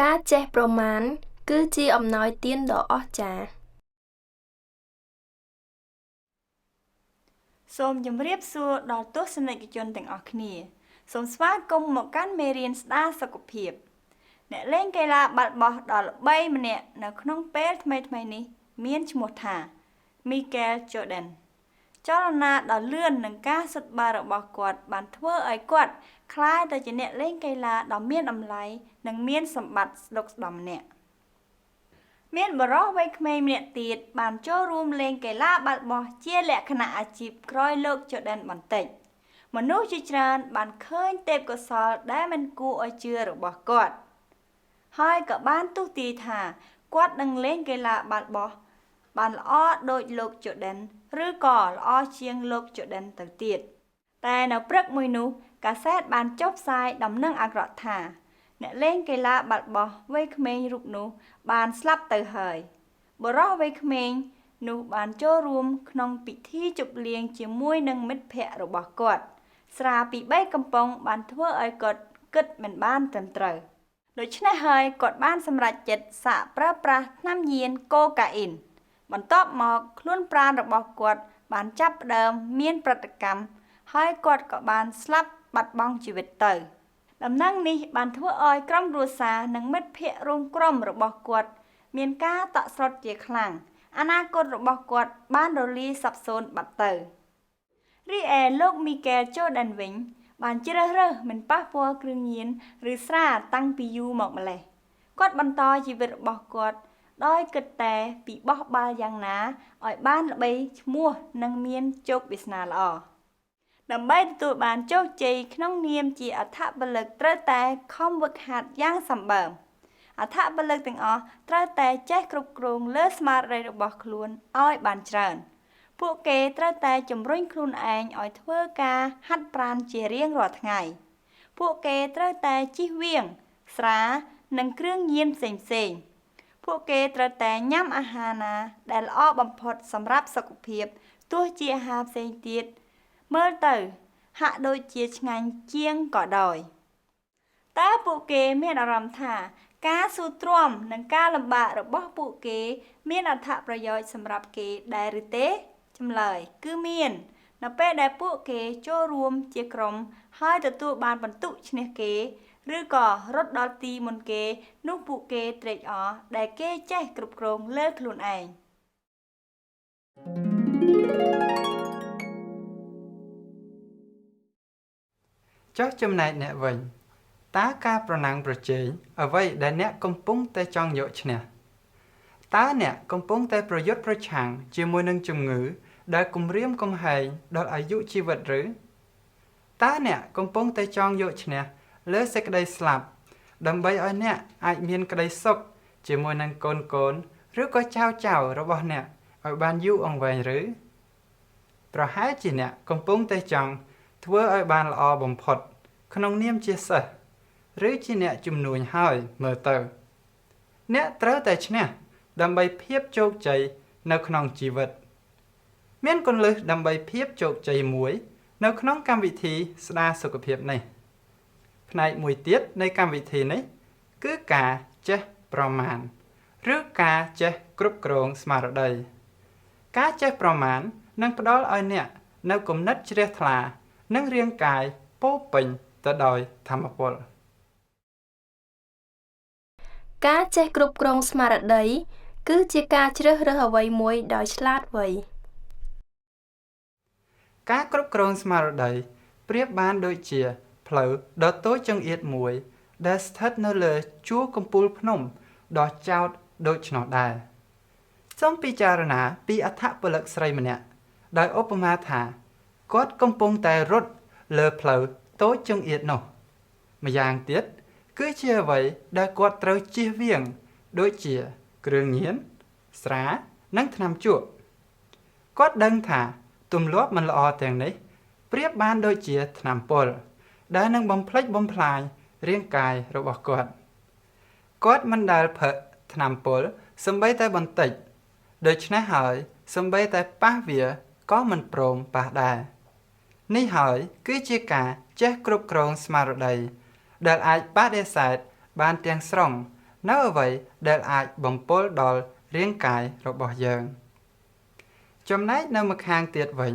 ការចេះប្រមាណ គឺជាអំណោយទានដ៏អស្ចារ្យ សូមជម្រាបសួរដល់ទស្សនិកជនទាំងអស់គ្នាសូមស្វាគមន៍មកកាន់មេរៀនស្ដារសុខភាពអ្នកលេងកីឡាបាល់បោះដ៏ល្បីម្នាក់នៅក្នុងពេលថ្មីៗនេះមានឈ្មោះថា មីកែល ជូដិន ចលនាដ៏លឿននិងការស៊ុតបាល់របស់គាត់បានធ្វើឲ្យគាត់ក្លាយទៅជាអ្នកលេងកីឡាដ៏មានតម្លៃនិងមានសម្បត្តិស្ដុកស្ដម្ភម្នាក់មានបុរសវ័យក្មេងម្នាក់ទៀតបានចូលរួមលេងកីឡាបាល់បោះជាលក្ខណៈអាជីពក្រោយលោកជូដិនបន្តិចមនុស្សជាច្រើនបានឃើញទេពកោសល្យដែលមិនគួរឲ្យជឿរបស់គាត់ហើយក៏បានទស្សន៍ទាយថាគាត់នឹងលេងកីឡាបាល់បោះបានល្អដូចលោកជូដិនឬក៏ល្អជាងលោកជូដិនទៅទៀតតែនៅព្រឹកមួយនោះកាសែតបានចុះផ្សាយដំណឹងអាក្រក់ថាអ្នកលេងកីឡាបាល់បោះវ័យក្មេងរូបនោះបានស្លាប់ទៅហើយបុរសវ័យក្មេងនោះបានចូលរួមក្នុងពិធីជប់លៀងជាមួយនឹងមិត្តភក្តិរបស់គាត់ស្រាពី3កំប៉ុងបានធ្វើឲ្យគាត់គិតមិនបានត្រឹមត្រូវដូច្នេះហើយគាត់បានសម្រេចចិត្តសាកប្រើប្រាស់ថ្នាំញៀនកូកាអ៊ីនបន្ទាប់មកខ្លួនប្រាណរបស់គាត់បានចាប់ផ្ដើមមានប្រតិកម្មហើយគាត់ក៏បានស្លាប់បាត់បង់ជីវិតទៅដំណឹងនេះបានធ្វើឲ្យក្រុមគ្រួសារនិងមិត្តភក្តិរួមក្រុមរបស់គាត់មានការតក់ស្លុតជាខ្លាំងអនាគតរបស់គាត់បានរលាយសាបសូន្យបាត់ទៅរីឯលោកមីកែល ជូដិនវិញបានជ្រើសរើសមិនប៉ះពាល់គ្រឿងញៀនឬស្រាតាំងពីយូរមកម្ល៉េះគាត់បន្តជីវិតរបស់គាត់ដោយគិតតែពីបោះបាល់យ៉ាងណាឲ្យបានល្បីឈ្មោះនិងមានជោគវាសនាល្អដើម្បីទទួលបានជោគជ័យក្នុងនាមជាអត្ថពលិកត្រូវតែខំហ្វឹកហាត់យ៉ាងសម្បើមអត្ថពលិកទាំងអស់ត្រូវតែចេះគ្រប់គ្រងលើស្មារតីរបស់ខ្លួនឲ្យបានច្រើនពួកគេត្រូវតែជំរុញខ្លួនឯងឲ្យធ្វើការហាត់ប្រាណជារៀងរាល់ថ្ងៃពួកគេត្រូវតែជៀសវាងស្រានិងគ្រឿងញៀនផ្សេងៗពួកគេត្រូវតែញ៉ាំអាហារណាដែលល្អបំផុតសម្រាប់សុខភាពទោះជាអាហារផ្សេងទៀតមើលទៅហាក់ដូចជាឆ្ងាញ់ជាងក៏ដោយតើពួកគេមានអារម្មណ៍ថាការស៊ូទ្រាំនិងការលំបាករបស់ពួកគេមានអត្ថប្រយោជន៍សម្រាប់គេដែរឬទេចម្លើយគឺមាននៅពេលដែលពួកគេចូលរួមជាក្រុមហើយទទួលបានពិន្ទុឈ្នះគេឬក៏រត់ដល់ទីមុនគេនោះពួកគេត្រេកអរដែលគេចេះគ្រប់គ្រងលើខ្លួនឯងចុះចំណែកអ្នកវិញតើការប្រណាំងប្រជែងអ្វីដែលអ្នកកំពុងតែចង់យកឈ្នះតើអ្នកកំពុងតែប្រយុទ្ធប្រឆាំងជាមួយនឹងជំងឺដែលគំរាមកំហែងដល់អាយុជីវិតឬតើអ្នកកំពុងតែចង់យកឈ្នះលើសេចក្តីស្លាប់ដើម្បីឲ្យអ្នកអាចមានក្តីសុខជាមួយនឹងកូនៗឬក៏ចៅៗរបស់អ្នកឲ្យបានយូរអង្វែងឬប្រហែលជាអ្នកកំពុងតែចង់ធ្វើឲ្យបានល្អបំផុតក្នុងនាមជាសិស្សឬជាអ្នកជំនួញហើយមើលទៅអ្នកត្រូវតែឈ្នះដើម្បីភាពជោគជ័យនៅក្នុងជីវិតមានគន្លឹះដើម្បីភាពជោគជ័យមួយនៅក្នុងកម្មវិធីស្ដារសុខភាពនេះផ្នែកមួយទៀតនៃកម្មវិធីនេះគឺការចេះប្រមាណឬការចេះគ្រប់គ្រងស្មារតីការចេះប្រមាណនឹងផ្ដល់ឲ្យអ្នកនូវគំនិតជ្រះថ្លានិងរាងកាយពោរពេញទៅដោយធម៌ពលការចេះគ្រប់គ្រងស្មារតីគឺជាការជ្រើសរើសអ្វីមួយដោយឆ្លាតវៃការគ្រប់គ្រងស្មារតីប្រៀបបានដូចជាផ្លូវដ៏តូចចង្អៀតមួយដែលស្ថិតនៅលើជួរកំពូលភ្នំដ៏ចោទដូច្នោះដែរសូមពិចារណាពីអត្ថពលិកស្រីម្នាក់ដោយឧបមាថាគាត់កំពុងតែរត់លើផ្លូវតូចចង្អៀតនោះម្យ៉ាងទៀតគឺជាអ្វីដែលគាត់ត្រូវជៀសវាងដូចជាគ្រឿងញៀនស្រានិងថ្នាំជក់គាត់ដឹងថាទម្លាប់មិនល្អទាំងនេះប្រៀបបានដូចជាថ្នាំពុលដែលនឹងបំផ្លិចបំផ្លាញរាងកាយរបស់គាត់គាត់មិនដែលផឹកថ្នាំពុលសូម្បីតែបន្តិចដូច្នេះហើយសូម្បីតែប៉ះវាក៏មិនព្រមប៉ះដែរនេះហើយគឺជាការចេះគ្រប់គ្រងស្មារតីដែលអាចបដិសេធបានទាំងស្រុង នៅអ្វីដែលអាចបំពុលដល់រាងកាយរបស់យើង ចំណែកនៅម្ខាងទៀតវិញ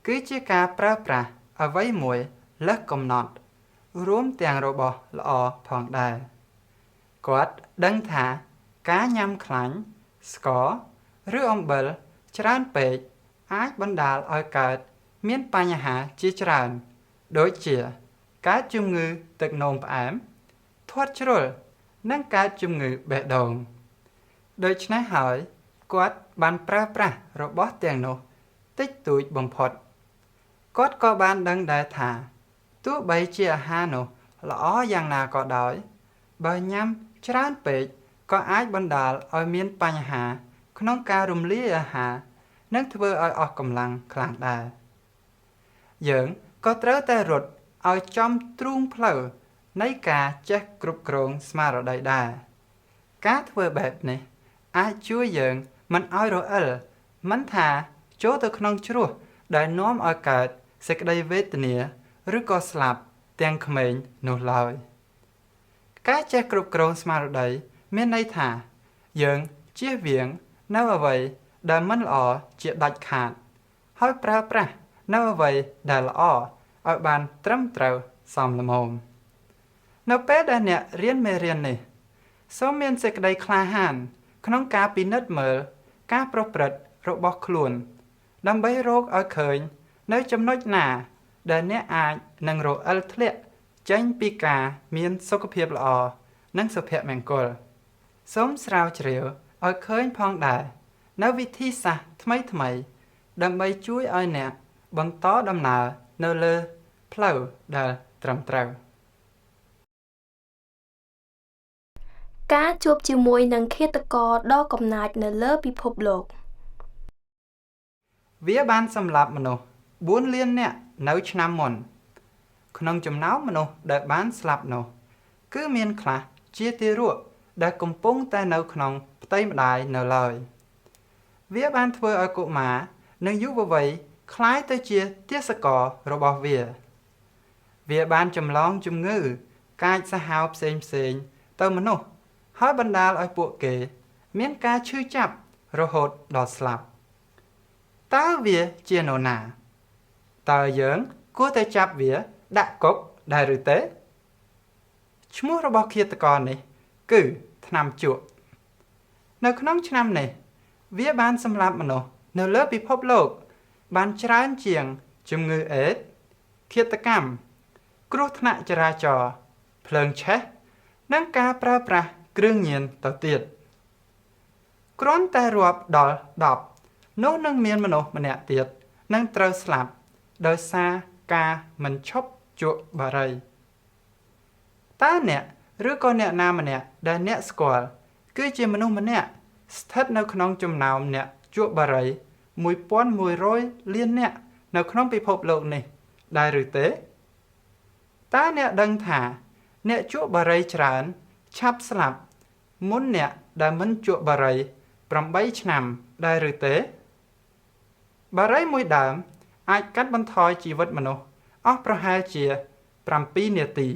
គឺជាការប្រើប្រាស់អ្វីមួយលើសកំណត់ រួមទាំងរបស់ល្អផងដែរ គាត់ដឹងថាការញ៉ាំខ្លាញ់ ស្ករ ឬអំបិលច្រើនពេកអាចបណ្ដាលឲ្យកើតមានបញ្ហាជាច្រើន ដូចជាកើតជំងឺទឹកនោមផ្អែម ធាត់ជ្រុល និងកើតជំងឺបេះដូង ដូច្នេះហើយគាត់បានប្រើប្រាស់របស់ទាំងនោះតិចតួចបំផុត គាត់ក៏បានដឹងដែរថា ទោះបីជាអាហារនោះល្អយ៉ាងណាក៏ដោយ បើញ៉ាំច្រើនពេកក៏អាចបណ្ដាលឲ្យមានបញ្ហាក្នុងការរំលាយអាហារ និងធ្វើឲ្យអស់កម្លាំងខ្លាំងដែរ យើងក៏ត្រូវតែរត់ឲ្យចំទ្រូងផ្លូវនៃការចេះគ្រប់គ្រងស្មារតីដែរ ការធ្វើបែបនេះអាចជួយយើងមិនឲ្យរអិលមិនថាចូលទៅក្នុងជ្រោះដែលនាំឲ្យកើតសេចក្តីវេទនាឬក៏ស្លាប់ទាំងក្មេងនោះឡើយ ការចេះគ្រប់គ្រងស្មារតីមានន័យថា យើងជៀសវាងនៅអ្វីដែលមិនល្អជាដាច់ខាត ហើយប្រើប្រាស់នៅអ្វីដែលល្អឲ្យបានត្រឹមត្រូវសមល្មម នៅពេលដែលអ្នករៀនមេរៀននេះ សូមមានសេចក្តីក្លាហានក្នុងការពិនិត្យមើលការប្រព្រឹត្តរបស់ខ្លួន ដើម្បីរកឲ្យឃើញនៅចំណុចណាដែលអ្នកអាចនឹងរអិលធ្លាក់ចេញពីការមានសុខភាពល្អនិងសុភមង្គល សូមស្រាវជ្រាវឲ្យឃើញផងដែរនៅវិធីសាស្ត្រថ្មីៗដើម្បីជួយឲ្យអ្នកបន្តដំណើរនៅលើផ្លូវដែលត្រឹមត្រូវ ការជួបជាមួយនឹងឃាតករដ៏កំណាចនៅលើពិភពលោក វាបានសម្លាប់មនុស្ស4លាននាក់នៅឆ្នាំមុន ក្នុងចំណោមមនុស្សដែលបានស្លាប់នោះ គឺមានខ្លះជាទារកដែលកំពុងតែនៅក្នុងផ្ទៃម្ដាយនៅឡើយ វាបានធ្វើឲ្យកុមារនិងយុវវ័យក្លាយទៅជាទាសកររបស់វា វាបានចម្លងជំងឺកាចសាហាវផ្សេងៗទៅមនុស្សហើយបណ្ដាលឲ្យពួកគេ មានការឈឺចាប់រហូតដល់ស្លាប់ តើវាជានរណា តើយើងគួរតែចាប់វាដាក់គុកដែរឬទេ ឈ្មោះរបស់ឃាតករនេះ គឺថ្នាំជក់ នៅក្នុងឆ្នាំនេះ វាបានសម្លាប់មនុស្សនៅលើពិភពលោក បានច្រើនជាងជំងឺអេដស៍ឃាតកម្ម គ្រោះថ្នាក់ចរាចរណ៍ភ្លើងឆេះ និងការប្រើប្រាស់គ្រឿងញៀនទៅទៀត គ្រាន់តែរាប់ដល់10នោះនឹងមានមនុស្សម្នាក់ទៀតនឹងត្រូវស្លាប់ដោយសារការមិនឈប់ជក់បារី តើអ្នកឬក៏អ្នកណាម្នាក់ដែលអ្នកស្គាល់គឺជាមនុស្សម្នាក់ស្ថិតនៅក្នុងចំណោមអ្នកជក់បារី1100លាននាក់នៅក្នុងពិភពលោកនេះដែរឬទេ តើអ្នកដឹងថាអ្នកជក់បារីច្រើនឆាប់ស្លាប់មុនអ្នកដែលមិនជក់បារី8ឆ្នាំដែរឬទេ បារីមួយដើមអាចកាត់បន្ថយជីវិតមនុស្សអស់ប្រហែលជា7នាទី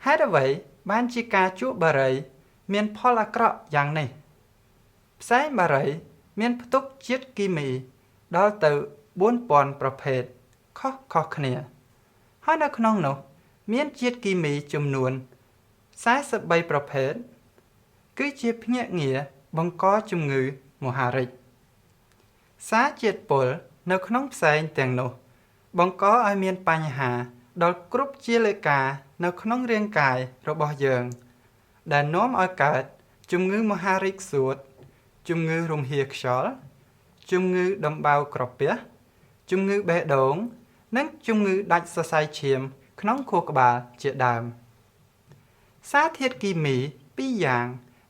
ហេតុអ្វីបានជាការជក់បារីមានផលអាក្រក់យ៉ាងនេះ ផ្សែងបារីមានផ្ទុកជាតិគីមីដល់ទៅ4000ប្រភេទខុសៗគ្នា ហើយនៅក្នុងនោះមានជាតិគីមីចំនួន43ប្រភេទគឺជាភ្នាក់ងារបង្កជំងឺមហារីក សារជាតិពុលនៅក្នុងផ្សែងទាំងនោះ បង្កឲ្យមានបញ្ហាដល់គ្រប់ជាលិកានៅក្នុងរាងកាយរបស់យើង ដែលនាំឲ្យកើតជំងឺមហារីកសួត ជំងឺរំហៀរខ្យល់ ជំងឺដំបៅក្រពះ ជំងឺបេះដូង និងជំងឺដាច់សរសៃឈាមក្នុងខួរក្បាលជាដើម សារធាតុគីមីពីរយ៉ាង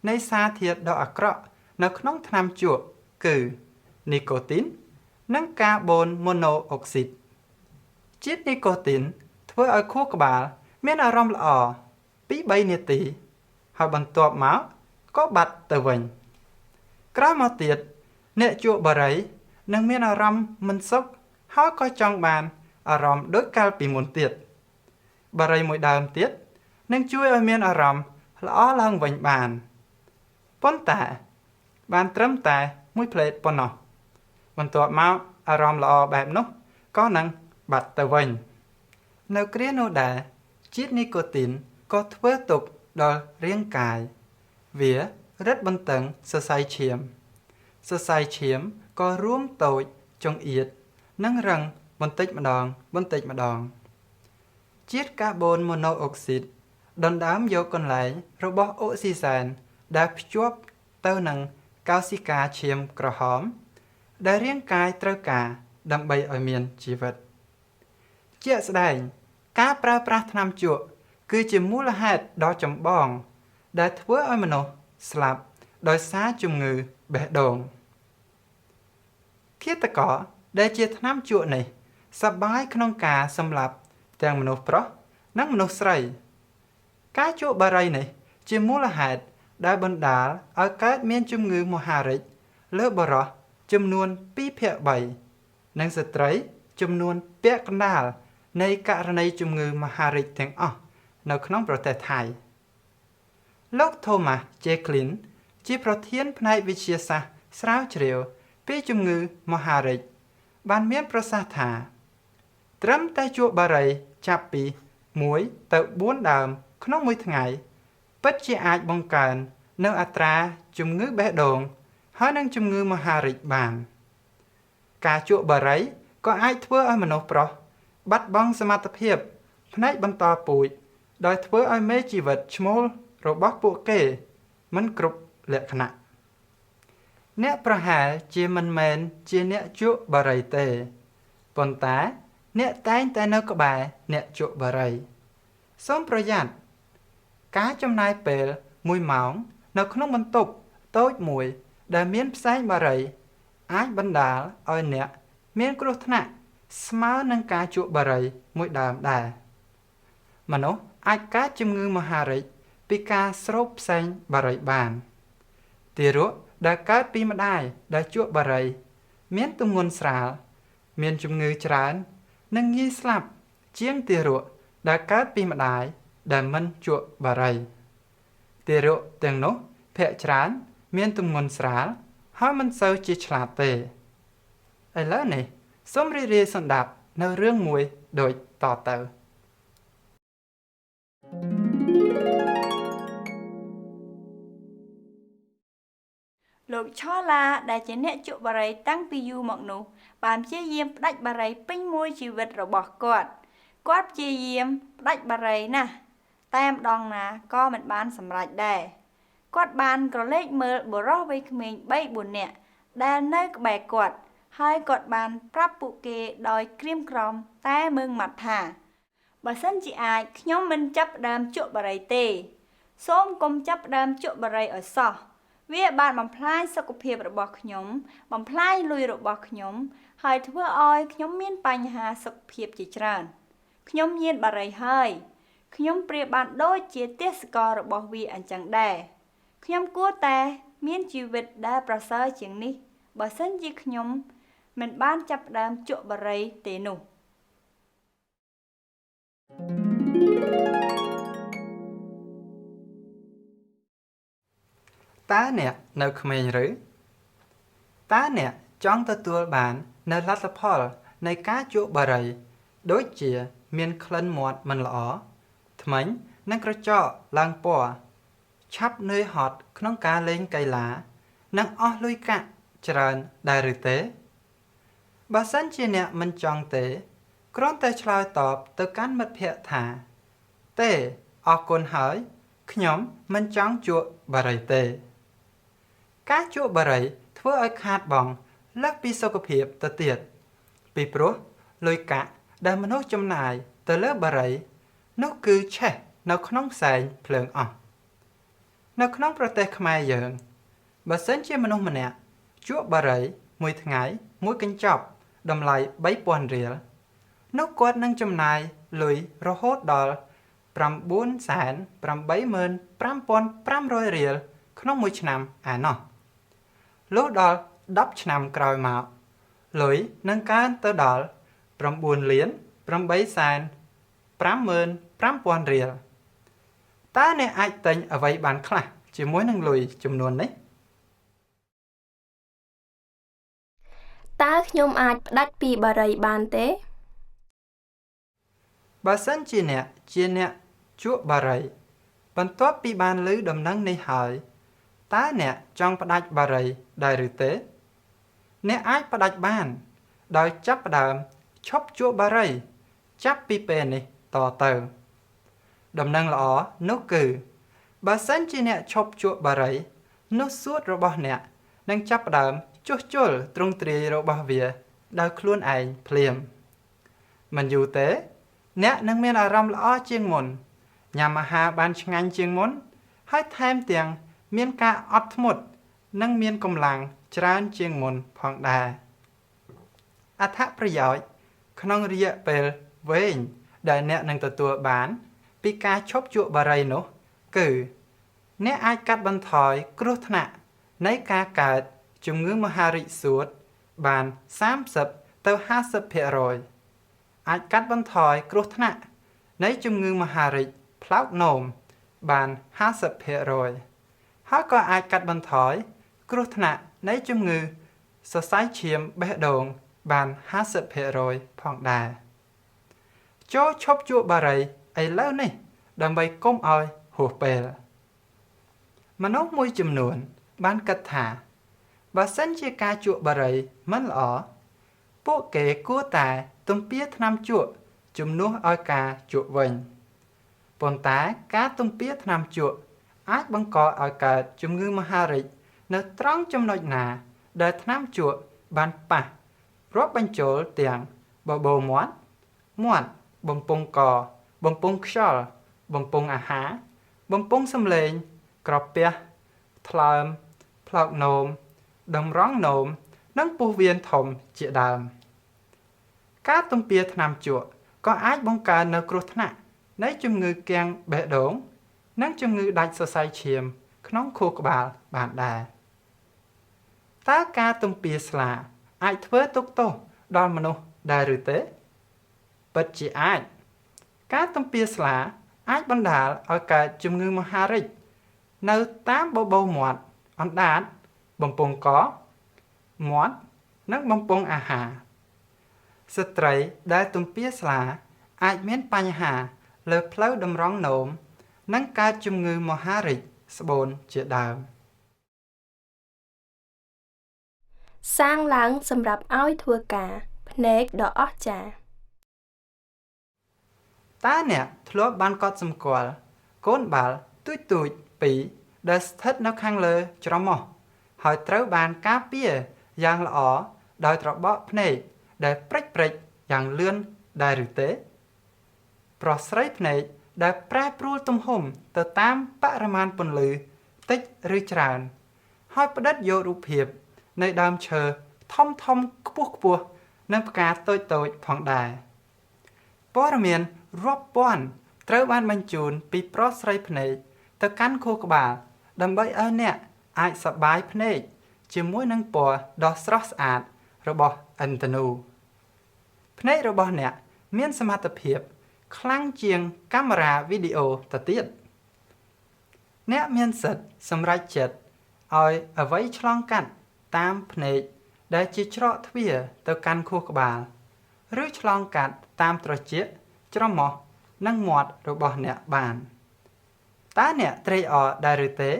នៃសារធាតុដ៏អាក្រក់នៅក្នុងថ្នាំជក់គឺនីកូទីន និងកាបូនម៉ូណូអុកស៊ីត ជាតិនីកូទីនធ្វើឲ្យខួរក្បាលមានអារម្មណ៍ល្អ2-3នាទី ហើយបន្ទាប់មកក៏បាត់ទៅវិញ ក្រោយមកទៀតអ្នកជក់បារីនឹងមានអារម្មណ៍មិនសុខហើយក៏ចង់បានអារម្មណ៍ដូចកាលពីមុនទៀត បារីមួយដើមទៀតនឹងជួយឲ្យមានអារម្មណ៍ ល្អឡើងវិញបានប៉ុន្តែបានត្រឹមតែមួយភ្លែតប៉ុណ្ណោះបន្ទាប់មកអារម្មណ៍ល្អបែបនោះក៏នឹងបាត់ទៅវិញនៅគ្រានោះដែរជាតិនីកូទីនក៏ធ្វើទុក្ខដល់រាងកាយវារឹតបន្តឹងសរសៃឈាមសរសៃឈាមក៏រួមតូចចង្អៀតនិងរឹងបន្តិចម្ដងបន្តិចម្ដងជាតិកាបូនម៉ូណូអុកស៊ីតដណ្ដើមយកកន្លែងរបស់អុកស៊ីសែនដែលភ្ជាប់ទៅនឹងកោសិកាឈាមក្រហមដែលរាងកាយត្រូវការដើម្បីឲ្យមានជីវិតជាក់ស្ដែងការប្រើប្រាស់ថ្នាំជក់គឺជាមូលហេតុដ៏ចម្បងដែលធ្វើឲ្យមនុស្សស្លាប់ដោយសារជំងឺបេះដូងឃាតករដែលជាថ្នាំជក់នេះសប្បាយក្នុងការសម្លាប់ទាំងមនុស្សប្រុសនិងមនុស្សស្រីការជក់បារីនេះជាមូលហេតុដែលបណ្ដាលឲ្យកើតមានជំងឺមហារីកលើបុរសចំនួន2/3និងស្ត្រីចំនួនពាក់កណ្ដាលនៃករណីជំងឺមហារីកទាំងអស់នៅក្នុងប្រទេសថៃលោក Thomas J. Klein ជាប្រធានផ្នែកវិទ្យាសាស្ត្រស្រាវជ្រាវពីជំងឺមហារីកបានមានប្រសាសន៍ថាត្រឹមតែជក់បារីចាប់ពី1ទៅ4ដើមក្នុងមួយថ្ងៃពិតជាអាចបង្កើននៅអត្រាជំងឺបេះដូងហើយនិងជំងឺមហារីកបានការជក់បារីក៏អាចធ្វើឲ្យមនុស្សប្រុសបាត់បង់សមត្ថភាពផ្នែកបន្តពូជដោយធ្វើឲ្យមេជីវិតឈ្មោលរបស់ពួកគេមិនគ្រប់លក្ខណៈអ្នកប្រហែលជាមិនមែនជាអ្នកជក់បារីទេប៉ុន្តែអ្នកតែងតែនៅក្បែរអ្នកជក់បារីសូមប្រយ័ត្នការចំណាយពេល1ម៉ោងនៅក្នុងបន្ទប់តូចមួយដែលមានផ្សែងបារីអាចបណ្ដាលឲ្យអ្នកមានគ្រោះថ្នាក់ស្មើនឹងការជក់បារីមួយដើមដែរមនុស្សអាចកើតជំងឺមហារីកពីការស្រូបផ្សែងបារីបានទារកដែលកើតពីម្ដាយដែលជក់បារីមានទម្ងន់ស្រាលមានជំងឺច្រើននិងងាយស្លាប់ជាងទារកដែលកើតពីម្ដាយដែលមិនជក់បារីទារកទាំងនោះភាគច្រើនមានទម្ងន់ស្រាលហើយមិនសូវជាឆ្លាតទេឥឡូវនេះសូមរីករាយស្ដាប់នៅរឿងមួយដូចតទៅលោកឆឡាដែលជាអ្នកជក់បារីតាំងពីយូរមកនោះបានព្យាយាមផ្ដាច់បារីពេញមួយជីវិតរបស់គាត់គាត់ព្យាយាមផ្ដាច់បារីណាស់តែម្ដងណាក៏មិនបានសម្រេចដែរគាត់បានក្រឡេកមើលបុរសវ័យក្មេង3-4នាក់ដែលនៅក្បែរគាត់ហើយគាត់បានប្រាប់ពួកគេដោយក្រៀមក្រំតែម៉ឺងម៉ាត់ថាបើសិនជាអាចខ្ញុំមិនចាប់ផ្ដើមជក់បារីទេសូមកុំចាប់ផ្ដើមជក់បារីឲ្យសោះវាបានបំផ្លាញសុខភាពរបស់ខ្ញុំបំផ្លាញលុយរបស់ខ្ញុំហើយធ្វើឲ្យខ្ញុំមានបញ្ហាសុខភាពជាច្រើនខ្ញុំញៀនបារីហើយខ្ញុំប្រៀបបានដូចជាទេសកលរបស់វាអញ្ចឹងដែរខ្ញុំគួរតែមានជីវិតដែលប្រសើរជាងនេះបើសិនជាខ្ញុំមិនបានចាប់ផ្ដើមជក់បារីទេនោះតើអ្នកនៅក្មេងឬតើអ្នកចង់ទទួលបាននៅលទ្ធផលនៃការជក់បារីដូចជាមានក្លិនមាត់មិនល្អធ្មេញនិងក្រចកឡើងពណ៌ឆាប់នឿយហត់ក្នុងការលេងកីឡានិងអស់លុយកាក់ច្រើនដែរឬទេបើសិនជាអ្នកមិនចង់ទេគ្រាន់តែឆ្លើយតបទៅកាន់មិត្តភ័ក្តិថាទេអរគុណហើយខ្ញុំមិនចង់ជក់បារីទេការជក់បារីធ្វើឲ្យខាតបង់លើសពីសុខភាពទៅទៀតពីព្រោះលុយកាក់ដែលមនុស្សចំណាយទៅលើបារីនោះគឺឆេះនៅក្នុងផ្សែងភ្លើងអស់នៅក្នុងប្រទេសខ្មែរយើងបើសិនជាមនុស្សម្នាក់ជក់បារីមួយថ្ងៃមួយកញ្ចប់តម្លៃ3000រៀលនោះគាត់នឹងចំណាយលុយរហូតដល់ 985,500 រៀលក្នុងមួយឆ្នាំឯណោះលុះដល់10ឆ្នាំក្រោយមកលុយនឹងកើនទៅដល់9,855,000 រៀល តើអ្នកអាចទិញអ្វីបានខ្លះជាមួយនឹងលុយចំនួននេះ តើខ្ញុំអាចផ្តាច់ពីបារីបានទេ បើសិនជាអ្នកជាអ្នកជក់បារី បន្ទាប់ពីបានឮដំណឹងនេះហើយតើអ្នកចង់ផ្តាច់បារីដែរឬទេ អ្នកអាចផ្តាច់បាន ដោយចាប់ផ្ដើមឈប់ជក់បារី ចាប់ពីពេលនេះតទៅ ដំណឹងល្អនោះគឺ បើសិនជាអ្នកឈប់ជក់បារី នោះសួតរបស់អ្នកនឹងចាប់ផ្ដើមជួសជុលទ្រង់ទ្រាយរបស់វាដោយខ្លួនឯងភ្លាម មិនយូរទេ អ្នកនឹងមានអារម្មណ៍ល្អជាងមុនញ៉ាំអាហារបានឆ្ងាញ់ជាងមុន ហើយថែមទាំងមានការអត់ធ្មត់និងមានកម្លាំងច្រើនជាងមុនផងដែរអត្ថប្រយោជន៍ក្នុងរយៈពេលវែងដែលអ្នកនឹងទទួលបាន ពីការឈប់ជក់បារីនោះ គឺ អ្នកអាចកាត់បន្ថយគ្រោះថ្នាក់នៃការកើតជំងឺមហារីកសួតបាន30ទៅ50%អាចកាត់បន្ថយគ្រោះថ្នាក់នៃជំងឺមហារីកផ្លោកនោមបាន50%ហើយក៏អាចកាត់បន្ថយគ្រោះថ្នាក់នៃជំងឺសរសៃឈាមបេះដូងបាន50%ផងដែរចូលឈប់ជក់បារីឥឡូវនេះដើម្បីកុំឲ្យហួសពេលមនុស្សមួយចំនួនបានគិតថាបើសិនជាការជក់បារីមិនល្អពួកគេគួរតែទំពាថ្នាំជក់ជំនួសឲ្យការជក់វិញប៉ុន្តែការទំពាថ្នាំជក់អាចបង្កឲ្យកើតជំងឺមហារីកនៅត្រង់ចំណុចណាដែលថ្នាំជក់បានប៉ះរាប់បញ្ចូលទាំងបបូរមាត់មាត់បំពង់កបំពង់ខ្យល់បំពង់អាហារបំពង់សំឡេងក្រពះថ្លើមផ្លោកនោមតម្រង់នោមនិងពោះវៀនធំជាដើមការទំពាថ្នាំជក់ក៏អាចបង្កើននៅគ្រោះថ្នាក់នៃជំងឺគាំងបេះដូងនិងជំងឺដាច់សរសៃឈាមក្នុងខួរក្បាលបានដែរតើការទំពាស្លាអាចធ្វើទុក្ខទោសដល់មនុស្សដែរឬទេពិតជាអាចការទំពាស្លាអាចបណ្ដាលឲ្យកើតជំងឺមហារីកនៅតាមបបូរមាត់អណ្ដាតបំពង់កមាត់និងបំពង់អាហារស្ត្រីដែលទំពាស្លាអាចមានបញ្ហាលើផ្លូវតម្រង់នោមនិងកើតជំងឺមហារីកស្បូនជាដើម សាងឡើងសម្រាប់ឲ្យធ្វើការភ្នែកដ៏អស្ចារ្យ តើអ្នកធ្លាប់បានកត់សម្គាល់កូនបាល់ទូចៗពីរដែលស្ថិតនៅខាងលើច្រមុះហើយត្រូវបានការពារយ៉ាងល្អដោយត្របកភ្នែកដែលព្រិចៗយ៉ាងលឿនដែរឬទេប្រស្រីភ្នែកដែលប្រែប្រួលទំហំទៅតាមបរិមាណពន្លឺតិចឬច្រើនហើយផ្ដិតយករូបភាពនៃដើមឈើធំៗខ្ពស់ៗនិងផ្កាតូចៗផងដែរព័ត៌មានរាប់ពាន់ត្រូវបានបញ្ជូនពីប្រស្រីភ្នែកទៅកាន់ខួរក្បាលដើម្បីឲ្យអ្នកអាចសប្បាយភ្នែកជាមួយនឹងពណ៌ដ៏ស្រស់ស្អាតរបស់ឥន្ទធនូភ្នែករបស់អ្នកមានសមត្ថភាពខ្លាំងជាងកាមេរ៉ាវីដេអូទៅទៀតអ្នកមានសិទ្ធិសម្រេចចិត្តឲ្យអ្វីឆ្លងកាត់តាមភ្នែកដែលជាច្រកទ្វារទៅកាន់ខួរក្បាលឬឆ្លងកាត់តាមត្រចៀកច្រមុះនិងមាត់របស់អ្នកបានតើអ្នកត្រេកអរដែរឬទេ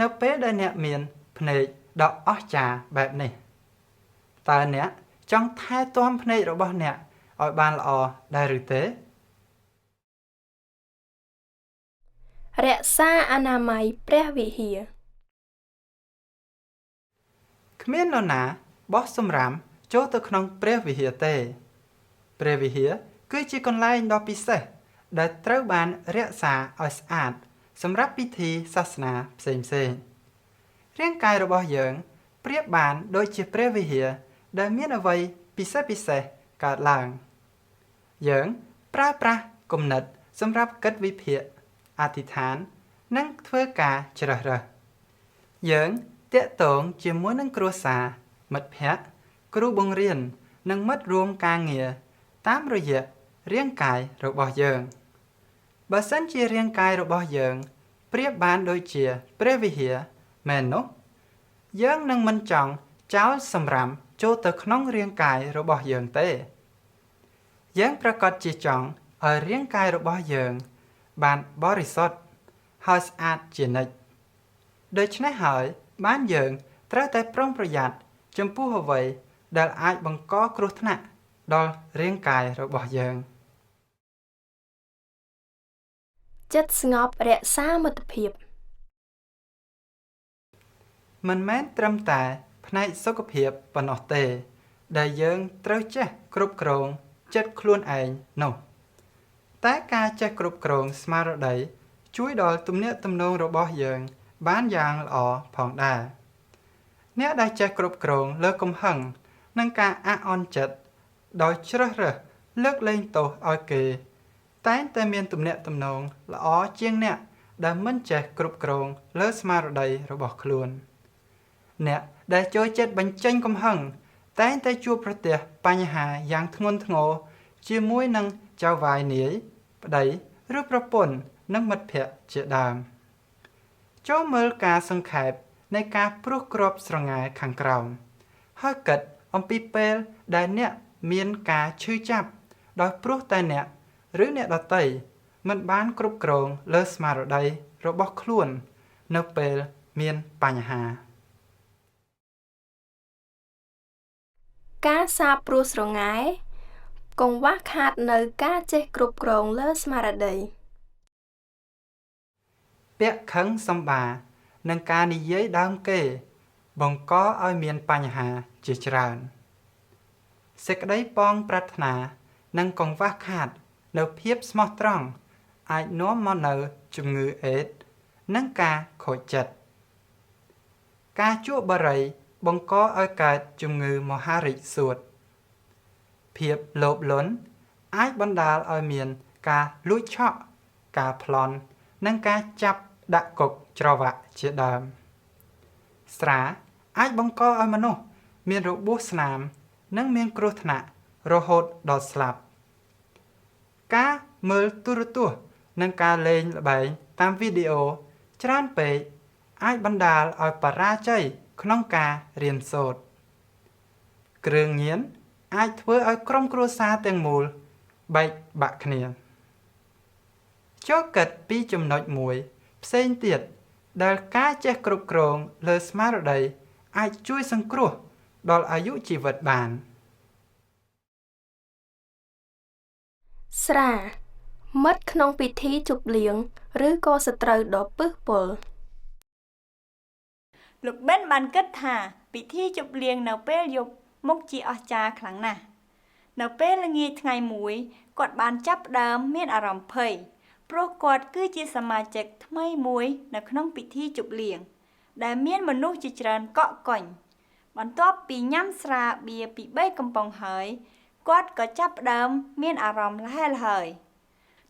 នៅពេលដែលអ្នកមានភ្នែកដ៏អស្ចារ្យបែបនេះតើអ្នកចង់ថែទាំភ្នែករបស់អ្នកឲ្យបានល្អដែរឬទេ រក្សាអនាម័យព្រះវិហារ គ្មាននរណាបោះសំរាមចូលទៅក្នុងព្រះវិហារទេព្រះវិហារគឺជាកន្លែងដ៏ពិសេសដែលត្រូវបានរក្សាឲ្យស្អាតសម្រាប់ពិធីសាសនាផ្សេងៗរាងកាយរបស់យើងប្រៀបបានដូចជាព្រះវិហារដែលមានអ្វីពិសេសៗកើតឡើងយើងប្រើប្រាស់គំនិតសម្រាប់គិតវិភាគអធិដ្ឋាននិងធ្វើការជ្រើសរើសយើងទាក់ទងជាមួយនឹងគ្រួសារមិត្តភក្តិគ្រូបង្រៀននិងមិត្តរួមការងារតាមរយៈរាងកាយរបស់យើងបើសិនជារាងកាយរបស់យើង ប្រៀបបានដូចជាព្រះវិហារមែននោះយើងនឹងមិនចង់ចោលសម្រាមចូលទៅក្នុងរាងកាយរបស់យើងទេយើងប្រាកដជាចង់ឲ្យរាងកាយរបស់យើងបានបរិសុទ្ធហើយស្អាតជានិច្ចដូច្នេះហើយបានយើងត្រូវតែប្រុងប្រយ័ត្នចំពោះអ្វីដែលអាចបង្កគ្រោះថ្នាក់ដល់រាងកាយរបស់យើង ចិត្តស្ងប់រក្សាមិត្តភាព មិនមែនត្រឹមតែផ្នែកសុខភាពប៉ុណ្ណោះទេដែលយើងត្រូវចេះគ្រប់គ្រងចិត្តខ្លួនឯងនោះតែការចេះគ្រប់គ្រងស្មារតីជួយដល់ទំនាក់ទំនងរបស់យើងបានយ៉ាងល្អផងដែរអ្នកដែលចេះគ្រប់គ្រងលើកំហឹងនិងការអាក់អន់ចិត្តដោយជ្រើសរើសលើកលែងទោសឲ្យគេតែងតែមានទំនាក់ទំនងល្អជាងអ្នកដែលមិនចេះគ្រប់គ្រងលើស្មារតីរបស់ខ្លួនអ្នកដែលចូលចិត្តបញ្ចេញកំហឹងតែងតែជួបប្រទះបញ្ហាយ៉ាងធ្ងន់ធ្ងរជាមួយនឹងចៅហ្វាយនាយប្តីឬប្រពន្ធនិងមិត្តភក្តិជាដើមចូលមើលការសង្ខេបនៃការព្រុសគ្រាប់ស្រងែខាងក្រោមហើយគិតអំពីពេលដែលអ្នកមានការឈឺចាប់ដោយព្រោះតែអ្នកឬអ្នកដទៃមិនបានគ្រប់គ្រងលើស្មារតីរបស់ខ្លួននៅពេលមានបញ្ហា ការសាបព្រោះស្រងែកង្វះខាតនៅការចេះគ្រប់គ្រងលើស្មារតី ពាក្យខឹងសម្បានិងការនិយាយដើមគេបង្កឲ្យមានបញ្ហាជាច្រើនសេចក្តីប៉ងប្រាថ្នានិងកង្វះខាតនៅភាពស្មោះត្រង់អាចនាំមកនូវជំងឺអេដស៍និងការខូចចិត្តការជក់បារីបង្កឲ្យកើតជំងឺមហារីកសួតភាពលោភលន់អាចបណ្ដាលឲ្យមានការលួចឆក់ការប្លន់និងការចាប់ដាក់គុកច្រវាក់ជាដើមស្រាអាចបង្កឲ្យមនុស្សមានរបួសស្នាមនិងមានគ្រោះថ្នាក់រហូតដល់ស្លាប់ការមើលទូរទស្សន៍និងការលេងល្បែងតាមវីដេអូច្រើនពេកអាចបណ្ដាលឲ្យបរាជ័យក្នុងការរៀនសូត្រគ្រឿងញៀនអាចធ្វើឲ្យក្រុមគ្រួសារទាំងមូលបែកបាក់គ្នាចូលគិតពីចំណុចមួយផ្សេងទៀតដែលការចេះគ្រប់គ្រងលើស្មារតីអាចជួយសង្គ្រោះដល់អាយុជីវិតបាន ស្រាមិត្តក្នុងពិធីជប់លៀងឬក៏សត្រូវដ៏ពឹសពុល លោកបិនបានគិតថាពិធីជប់លៀងនៅពេលយប់មុខជាអស្ចារ្យខ្លាំងណាស់នៅពេលល្ងាចថ្ងៃមួយគាត់បានចាប់ផ្ដើមមានអារម្មណ៍ភ័យព្រោះគាត់គឺជាសមាជិកថ្មីមួយនៅក្នុងពិធីជប់លៀងដែលមានមនុស្សជាច្រើនកក់កុញបន្ទាប់ពីញ៉ាំស្រាបៀរពី3កំប៉ុងហើយគាត់ក៏ចាប់ផ្ដើមមានអារម្មណ៍ល្ហែល្ហើយ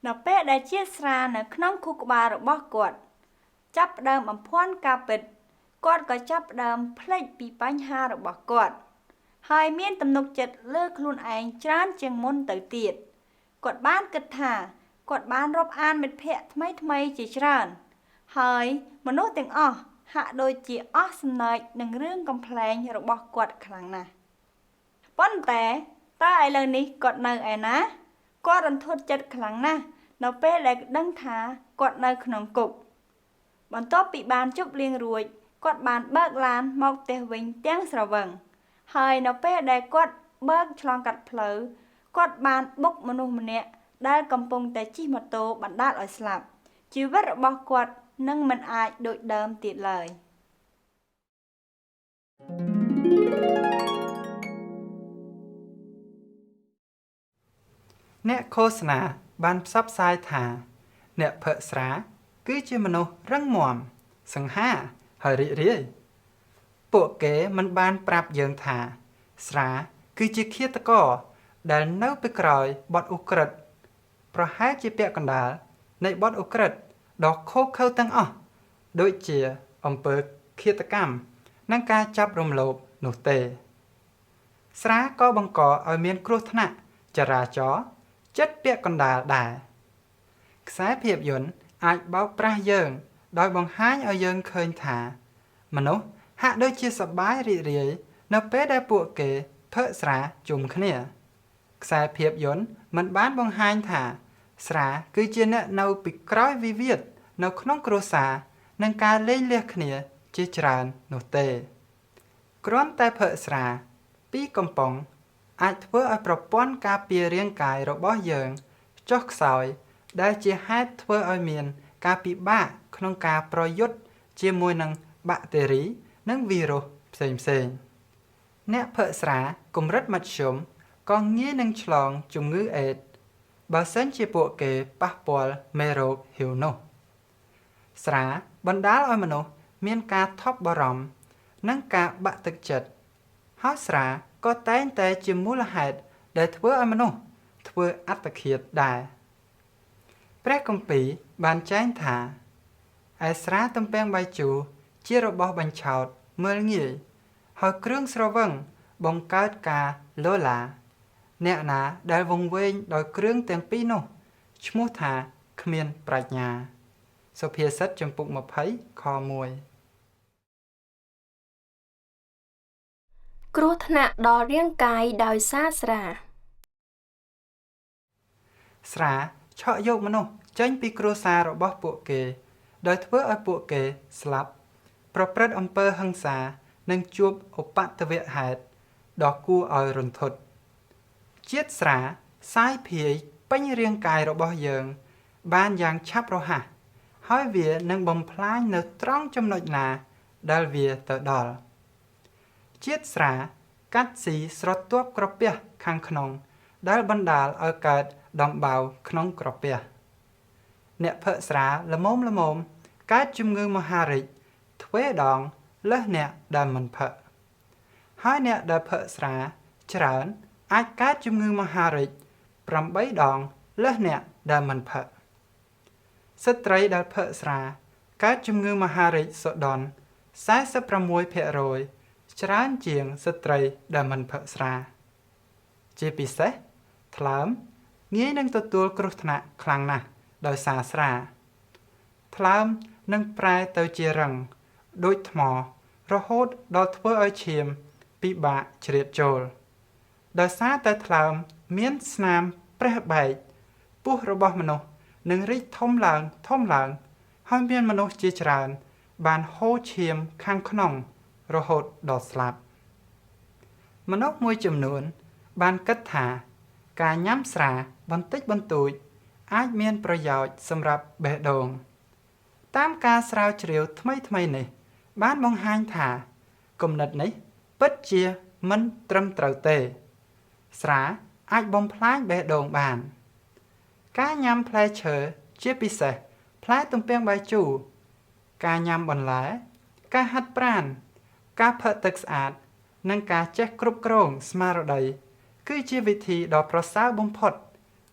នៅពេលដែលជាតិស្រានៅក្នុងខួរក្បាលរបស់គាត់ចាប់ផ្ដើមបំភាន់ការពិតគាត់ក៏ចាប់ផ្ដើមភ្លេចពីបញ្ហារបស់គាត់ហើយមានទំនុកចិត្តលើខ្លួនឯងច្រើនជាងមុនទៅទៀតគាត់បានគិតថាគាត់បានរាប់អានមិត្តភក្តិថ្មីៗជាច្រើនហើយមនុស្សទាំងអស់ហាក់ដូចជាអស់សំណើចនឹងរឿងកំប្លែងរបស់គាត់ខ្លាំងណាស់ប៉ុន្តែតើឥឡូវនេះគាត់នៅឯណាគាត់រន្ធត់ចិត្តខ្លាំងណាស់នៅពេលដែលដឹងថាគាត់នៅក្នុងគុកបន្ទាប់ពីបានជប់លៀងរួចគាត់បានបើកឡានមកផ្ទះវិញទាំងស្រវឹងហើយនៅពេលដែលគាត់បើកឆ្លងកាត់ផ្លូវគាត់បានបុកមនុស្សម្នាក់ដែលកំពុងតែជិះម៉ូតូបណ្ដាលឲ្យស្លាប់ជីវិតរបស់គាត់នឹងមិនអាចដូចដើមទៀតឡើយ អ្នកឃោសនាបានផ្សព្វផ្សាយថាអ្នកផឹកស្រាគឺជាមនុស្សរឹងមាំសង្ហាហើយរីករាយពួកគេមិនបានប្រាប់យើងថាស្រាគឺជាឃាតករដែលនៅពីក្រោយបទឧក្រិដ្ឋប្រហែលជាពាក់កណ្ដាលនៃបទឧក្រិដ្ឋដ៏ឃោរឃៅទាំងអស់ដូចជាអំពើឃាតកម្មនិងការចាប់រំលោភនោះទេស្រាក៏បង្កឲ្យមានគ្រោះថ្នាក់ចរាចរណ៍ចិត្តពាក់កណ្ដាលដែរខ្សែភាពយន្តអាចបោកប្រាស់យើង ដោយបង្ហាញឲ្យយើងឃើញថា មនុស្សហាក់ដូចជាសប្បាយរីករាយនៅពេលដែលពួកគេផឹកស្រាជុំគ្នា ខ្សែភាពយន្តមិនបានបង្ហាញថា ស្រាគឺជាអ្នកនៅពីក្រោយវិវាទនៅក្នុងគ្រួសារនិងការលែងលះគ្នាជាច្រើននោះទេ គ្រាន់តែផឹកស្រាពីរកំប៉ុងអាចធ្វើឲ្យប្រព័ន្ធការពាររាងកាយរបស់យើងចុះខ្សោយដែលជាហេតុធ្វើឲ្យមានការពិបាកក្នុងការប្រយុទ្ធជាមួយនឹងបាក់តេរីនិងវីរុសផ្សេងៗអ្នកផឹកស្រាកម្រិតមធ្យមក៏ងាយនឹងឆ្លងជំងឺអេដស៍បើសិនជាពួកគេប៉ះពាល់មេរោគហ៊ីវនោះស្រាបណ្ដាលឲ្យមនុស្សមានការថប់បារម្ភនិងការបាក់ទឹកចិត្តហើយស្រាក៏តែងតែជាមូលហេតុដែលធ្វើឲ្យមនុស្សធ្វើអត្តឃាតដែរព្រះគម្ពីរបានចែងថាឯស្រាទំពាំងបាយជូរជារបស់បញ្ឆោតមើលងាយហើយគ្រឿងស្រវឹងបង្កើតការលោឡាអ្នកណាដែលវង្វេងដោយគ្រឿងទាំងពីរនោះឈ្មោះថាគ្មានប្រាជ្ញាសុភាសិតជំពូក20ខ1គ្រោះថ្នាក់ដល់រាងកាយដោយសារស្រាស្រាឆក់យកមនុស្សចេញពីគ្រួសាររបស់ពួកគេដោយធ្វើឲ្យពួកគេស្លាប់ប្រព្រឹត្តអំពើហិង្សានិងជួបឧបទ្ទវហេតុដ៏គួរឲ្យរន្ធត់ជាតិស្រាសាយភាយពេញរាងកាយរបស់យើងបានយ៉ាងឆាប់រហ័សហើយវានឹងបំផ្លាញនៅត្រង់ចំណុចណាដែលវាទៅដល់ជាតិស្រាកាត់ស៊ីស្រទាប់ក្រពះខាងក្នុងដែលបណ្ដាលឲ្យកើតដំបៅក្នុងក្រពះអ្នកផឹកស្រាល្មមៗកើតជំងឺមហារីកទ្វេដងលើសអ្នកដែលមិនផឹកហើយអ្នកដែលផឹកស្រាច្រើនអាចកើតជំងឺមហារីក8ដងលើសអ្នកដែលមិនផឹកស្ត្រីដែលផឹកស្រាកើតជំងឺមហារីកសុដន់ 46% ច្រើនជាងស្ត្រីដែលមិនផឹកស្រាជាពិសេសថ្លើមងាយនឹងទទួលគ្រោះថ្នាក់ខ្លាំងណាស់ដោយសារស្រាថ្លើមនឹងប្រែទៅជារឹងដូចថ្មរហូតដល់ធ្វើឲ្យឈាមពិបាកជ្រៀតចូលដោយសារតែថ្លើមមានស្នាមប្រេះបែកពោះរបស់មនុស្សនឹងរីកធំឡើងហើយមានមនុស្សជាច្រើនបានហូរឈាមខាងក្នុងរហូតដល់ស្លាប់មនុស្សមួយចំនួនបានគិតថាការញ៉ាំស្រាបន្តិចបន្តួចអាចមានប្រយោជន៍សម្រាប់បេះដូងតាមការស្រាវជ្រាវថ្មីៗនេះបានបង្ហាញថាគំនិតនេះពិតជាមិនត្រឹមត្រូវទេស្រាអាចបំផ្លាញបេះដូងបានការញ៉ាំផ្លែឈើជាពិសេសផ្លែទំពាំងបាយជូរការញ៉ាំបន្លែការហាត់ប្រាណការផឹកទឹកស្អាតនិងការចេះគ្រប់គ្រងស្មារតីគឺជាវិធីដ៏ប្រសើរបំផុត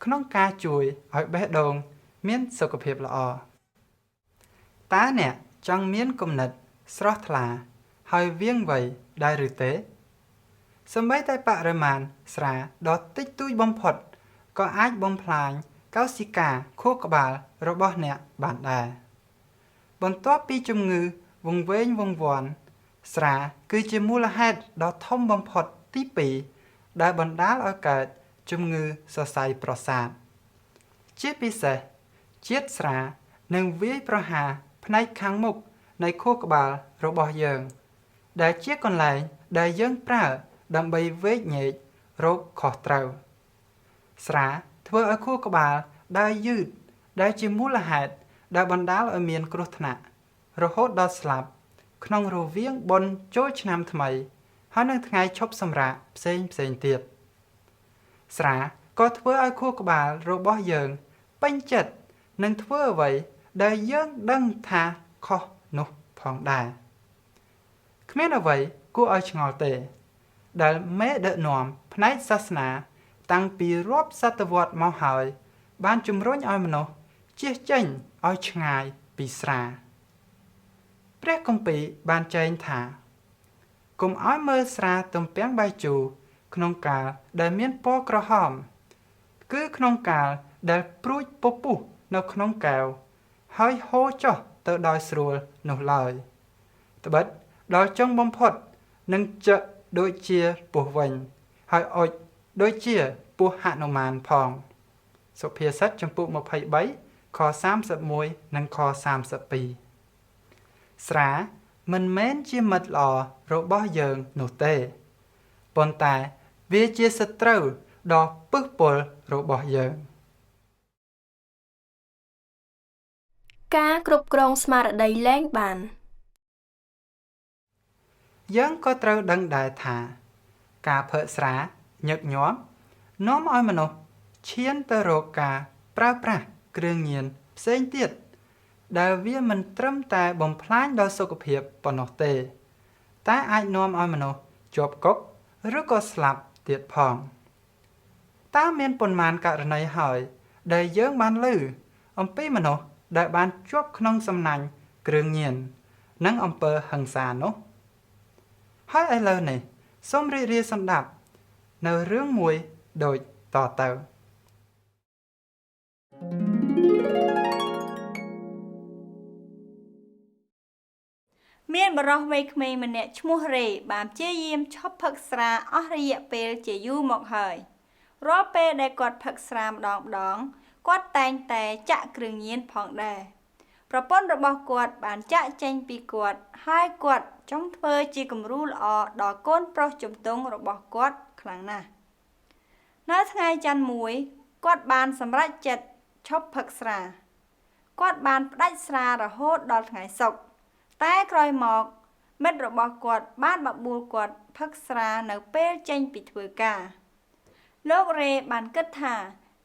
ក្នុងការជួយឲ្យបេះដូងមានសុខភាពល្អតើអ្នកចង់មានគំនិតស្រស់ថ្លាហើយវាងវៃដែរឬទេសូម្បីតែបរិមាណស្រាដ៏តិចតួចបំផុតក៏អាចបំផ្លាញកោសិកាខួរក្បាលរបស់អ្នកបានដែរបន្ទាប់ពីជំងឺវង្វេងវង្វាន់ស្រាគឺជាមូលហេតុដ៏ធំបំផុតទី2ដែលបណ្ដាលឲ្យកើតជំងឺសរសៃប្រសាទជាពិសេសជាតិស្រានឹងវាយប្រហារផ្នែកខាងមុខនៃខួរក្បាលរបស់យើងដែលជាកន្លែងដែលយើងប្រើដើម្បីវែកញែករោគខុសត្រូវស្រាធ្វើឲ្យខួរក្បាលដើរយឺតដែលជាមូលហេតុដែលបណ្ដាលឲ្យមានគ្រោះថ្នាក់រហូតដល់ស្លាប់ក្នុងរវាងបុណ្យចូលឆ្នាំថ្មីហើយនិងថ្ងៃឈប់សម្រាកផ្សេងទៀតស្រាក៏ធ្វើឲ្យខួរក្បាលរបស់យើងពេញចិត្តនឹងធ្វើអ្វីដែលយើងដឹងថាខុសនោះផងដែរគ្មានអ្វីគួរឲ្យឆ្ងល់ទេដែលមេដឹកនាំផ្នែកសាសនាតាំងពីរាប់សតវត្សមកហើយបានជំរុញឲ្យមនុស្សជៀសចេញឲ្យឆ្ងាយពីស្រាព្រះគម្ពីរបានចែងថាកុំឲ្យមើលស្រាទំពាំងបាយជូរក្នុងកាលដែលមានពណ៌ក្រហមគឺក្នុងកាលដែលព្រួចពពុះនៅក្នុងកែវហើយហូរចុះទៅ ទៅដោយស្រួលនោះឡើយត្បិតដល់ចុងបំផុតនឹងចឹកដូចជាពស់វិញហើយអុចដូចជាពស់ហនុមានផងសុភាសិតជំពូក23ខ31និងខ32ស្រាមិនមែនជាមិត្តល្អរបស់យើងនោះទេប៉ុន្តែវាជាសត្រូវដ៏ពឹសពុលរបស់យើង ការគ្រប់គ្រងស្មារតីលែងបាន យើងក៏ត្រូវដឹងដែរថាការផឹកស្រាញឹកញាប់នាំឲ្យមនុស្សឈានទៅរកការប្រើប្រាស់គ្រឿងញៀនផ្សេងទៀតដែលវាមិនត្រឹមតែបំផ្លាញដល់សុខភាពប៉ុណ្ណោះទេតែអាចនាំឲ្យមនុស្សជាប់គុកឬក៏ស្លាប់ទៀតផងតើមានប៉ុន្មានករណីហើយដែលយើងបានឮអំពីមនុស្សដែលបានជាប់ក្នុងសំណាញ់គ្រឿងញៀននិងអំពើហិង្សានោះហើយឥឡូវនេះសូមរីករាយស្ដាប់នៅរឿងមួយដូចតទៅ មានបុរសវ័យក្មេងម្នាក់ឈ្មោះរេបានព្យាយាមឈប់ផឹកស្រាអស់រយៈពេលជាយូរមកហើយរាល់ពេលដែលគាត់ផឹកស្រាម្ដងៗគាត់តែងតែចាក់គ្រឿងញៀនផងដែរប្រពន្ធរបស់គាត់បានចាក់ចេញពីគាត់ហើយគាត់ចង់ធ្វើជាគំរូល្អដល់កូនប្រុសជំទង់របស់គាត់ខ្លាំងណាស់នៅថ្ងៃច័ន្ទមួយគាត់បានសម្រេចចិត្តឈប់ផឹកស្រាគាត់បានផ្ដាច់ស្រារហូតដល់ថ្ងៃសុក្រតែក្រោយមកមិត្តរបស់គាត់បានបបួលគាត់ផឹកស្រានៅពេលចេញពីធ្វើការលោករេបានគិតថា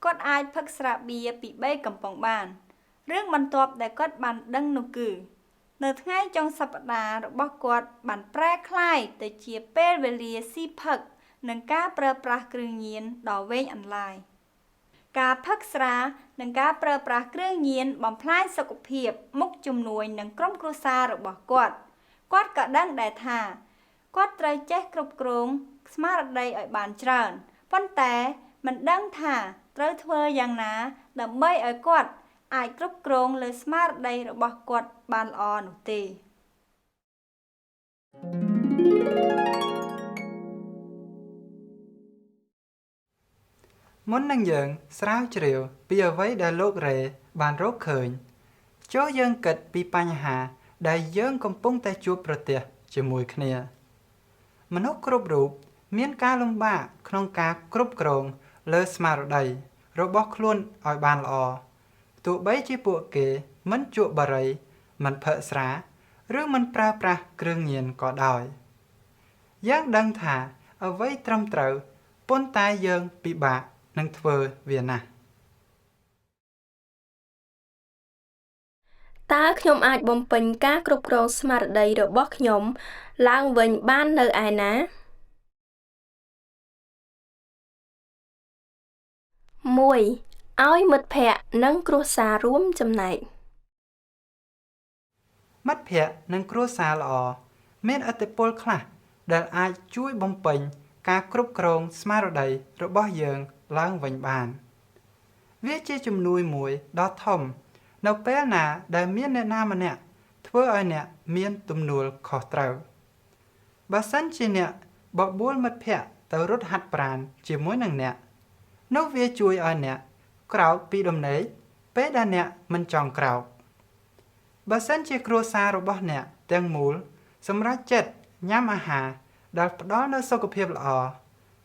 គាត់អាចផឹកស្រាបៀរពី3កំប៉ុងបានរឿងបន្ទាប់ដែលគាត់បានដឹងនោះគឺនៅថ្ងៃចុងសប្តាហ៍របស់គាត់បានប្រែក្លាយទៅជាពេលវេលាស៊ីផឹកនិងការប្រើប្រាស់គ្រឿងញៀនដ៏វែងអន្លាយការផឹកស្រានិងការប្រើប្រាស់គ្រឿងញៀនបំផ្លាញសុខភាពមុខជំនួញនិងក្រុមគ្រួសាររបស់គាត់គាត់ក៏ដឹងដែរថាគាត់ត្រូវចេះគ្រប់គ្រងស្មារតីឲ្យបានច្រើនប៉ុន្តែមិនដឹងថាត្រូវធ្វើយ៉ាងណាដើម្បីឲ្យគាត់អាចគ្រប់គ្រងលើស្មារតីរបស់គាត់បានល្អនោះទេ មុននឹងយើងស្រាវជ្រាវពីអ្វីដែលលោករេបានរកឃើញចូលយើងគិតពីបញ្ហាដែលយើងកំពុងតែជួបប្រទះជាមួយគ្នាមនុស្សគ្រប់រូបមានការលំបាកក្នុងការគ្រប់គ្រងលើស្មារតីរបស់ខ្លួនឲ្យបានល្អទោះបីជាពួកគេមិនជក់បារីមិនផឹកស្រាឬមិនប្រើប្រាស់គ្រឿងញៀនក៏ដោយយើងដឹងថាអ្វីត្រឹមត្រូវប៉ុន្តែយើងពិបាកនឹងធ្វើវាណាស់ តើខ្ញុំអាចបំពេញការគ្រប់គ្រងស្មារតីរបស់ខ្ញុំឡើងវិញបាននៅឯណា 1 ឲ្យមិត្តភក្តិនិងគ្រួសាររួមចំណែក មិត្តភក្តិនិងគ្រួសារល្អមានឥទ្ធិពលខ្លះដែលអាចជួយបំពេញការគ្រប់គ្រងស្មារតីរបស់យើងឡើងវិញបានវាជាជំនួយមួយដ៏ធំនៅពេលណាដែលមានអ្នកណាម្នាក់ធ្វើឲ្យអ្នកមានទំនួលខុសត្រូវបើសិនជាអ្នកបបួលមិត្តភក្តិទៅរត់ហាត់ប្រាណជាមួយនឹងអ្នកនោះវាជួយឲ្យអ្នកក្រោកពីដំណេកពេលដែលអ្នកមិនចង់ក្រោកបើសិនជាគ្រួសាររបស់អ្នកទាំងមូលសម្រេចចិត្តញ៉ាំអាហារដែលផ្ដល់នូវសុខភាពល្អ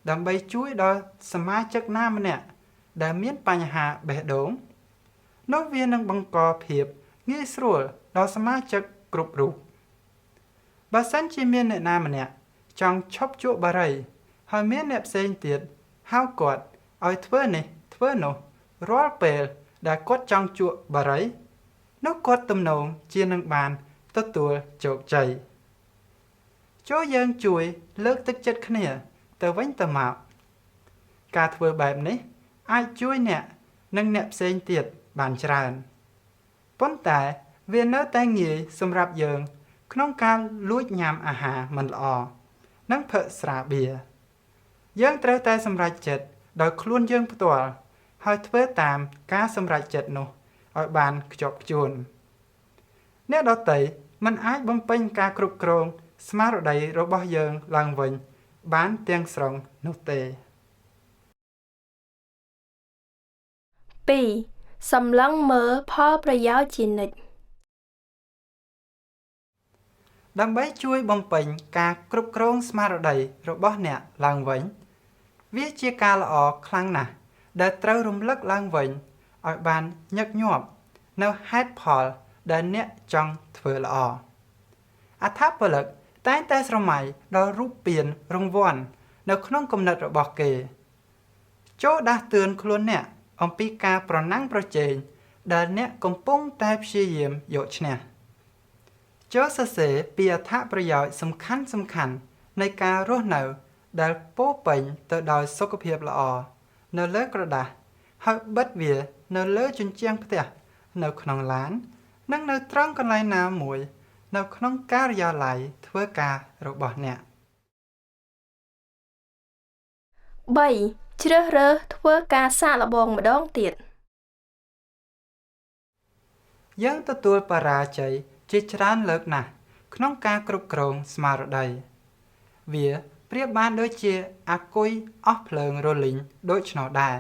ដើម្បីជួយដល់សមាជិកណាម្នាក់ដែលមានបញ្ហាបេះដូងនោះវានឹងបង្កភាពងាយស្រួលដល់សមាជិកគ្រប់រូបបើសិនជាមានអ្នកណាម្នាក់ចង់ឈប់ជក់បារីហើយមានអ្នកផ្សេងទៀតហៅគាត់ឲ្យធ្វើនេះធ្វើនោះរាល់ពេលដែលគាត់ចង់ជក់បារីនោះគាត់ទំនងជានឹងបានទទួលជោគជ័យចូលយើងជួយលើកទឹកចិត្តគ្នាទៅវិញទៅមកការធ្វើបែបនេះអាចជួយអ្នកនិងអ្នកផ្សេងទៀតបានច្រើនប៉ុន្តែវានៅតែងាយសម្រាប់យើងក្នុងការលួចញ៉ាំអាហារមិនល្អនិងផឹកស្រាបៀរយើងត្រូវតែសម្រេចចិត្តដោយខ្លួនយើងផ្ទាល់ហើយធ្វើតាមការសម្រេចចិត្តនោះឲ្យបានខ្ជាប់ខ្ជួន អ្នកដទៃមិនអាចបំពេញការគ្រប់គ្រងស្មារតីរបស់យើងឡើងវិញបានទាំងស្រុងនោះទេ 2សម្លឹងមើលផលប្រយោជន៍ជានិច្ច ដើម្បីជួយបំពេញការគ្រប់គ្រងស្មារតីរបស់អ្នកឡើងវិញ វាជាការល្អខ្លាំងណាស់ដែលត្រូវរំលឹកឡើងវិញឲ្យបានញឹកញាប់នូវហេតុផលដែលអ្នកចង់ធ្វើល្អអត្ថពលិកតែងតែស្រមៃដល់រូបពានរង្វាន់នៅក្នុងគំនិតរបស់គេ ចូលដាស់តឿនខ្លួនអ្នកអំពីការប្រណាំងប្រជែងដែលអ្នកកំពុងតែព្យាយាមយកឈ្នះ ចូលសរសេរពីអត្ថប្រយោជន៍សំខាន់សំខាន់នៃការរស់នៅដែលពោរពេញទៅដោយសុខភាពល្អនៅលើក្រដាសហើយបិទវានៅលើជញ្ជាំងផ្ទះនៅក្នុងឡាន និងនៅត្រង់កន្លែងណាមួយ នៅក្នុងការិយាល័យធ្វើការរបស់អ្នក 3ជ្រើសរើសធ្វើការសាកល្បងម្ដងទៀត យើងទទួលបរាជ័យជាច្រើនលើកណាស់ក្នុងការគ្រប់គ្រងស្មារតី វាប្រៀបបានដូចជាអាគុយអស់ភ្លើងរលីងដូច្នោះដែរ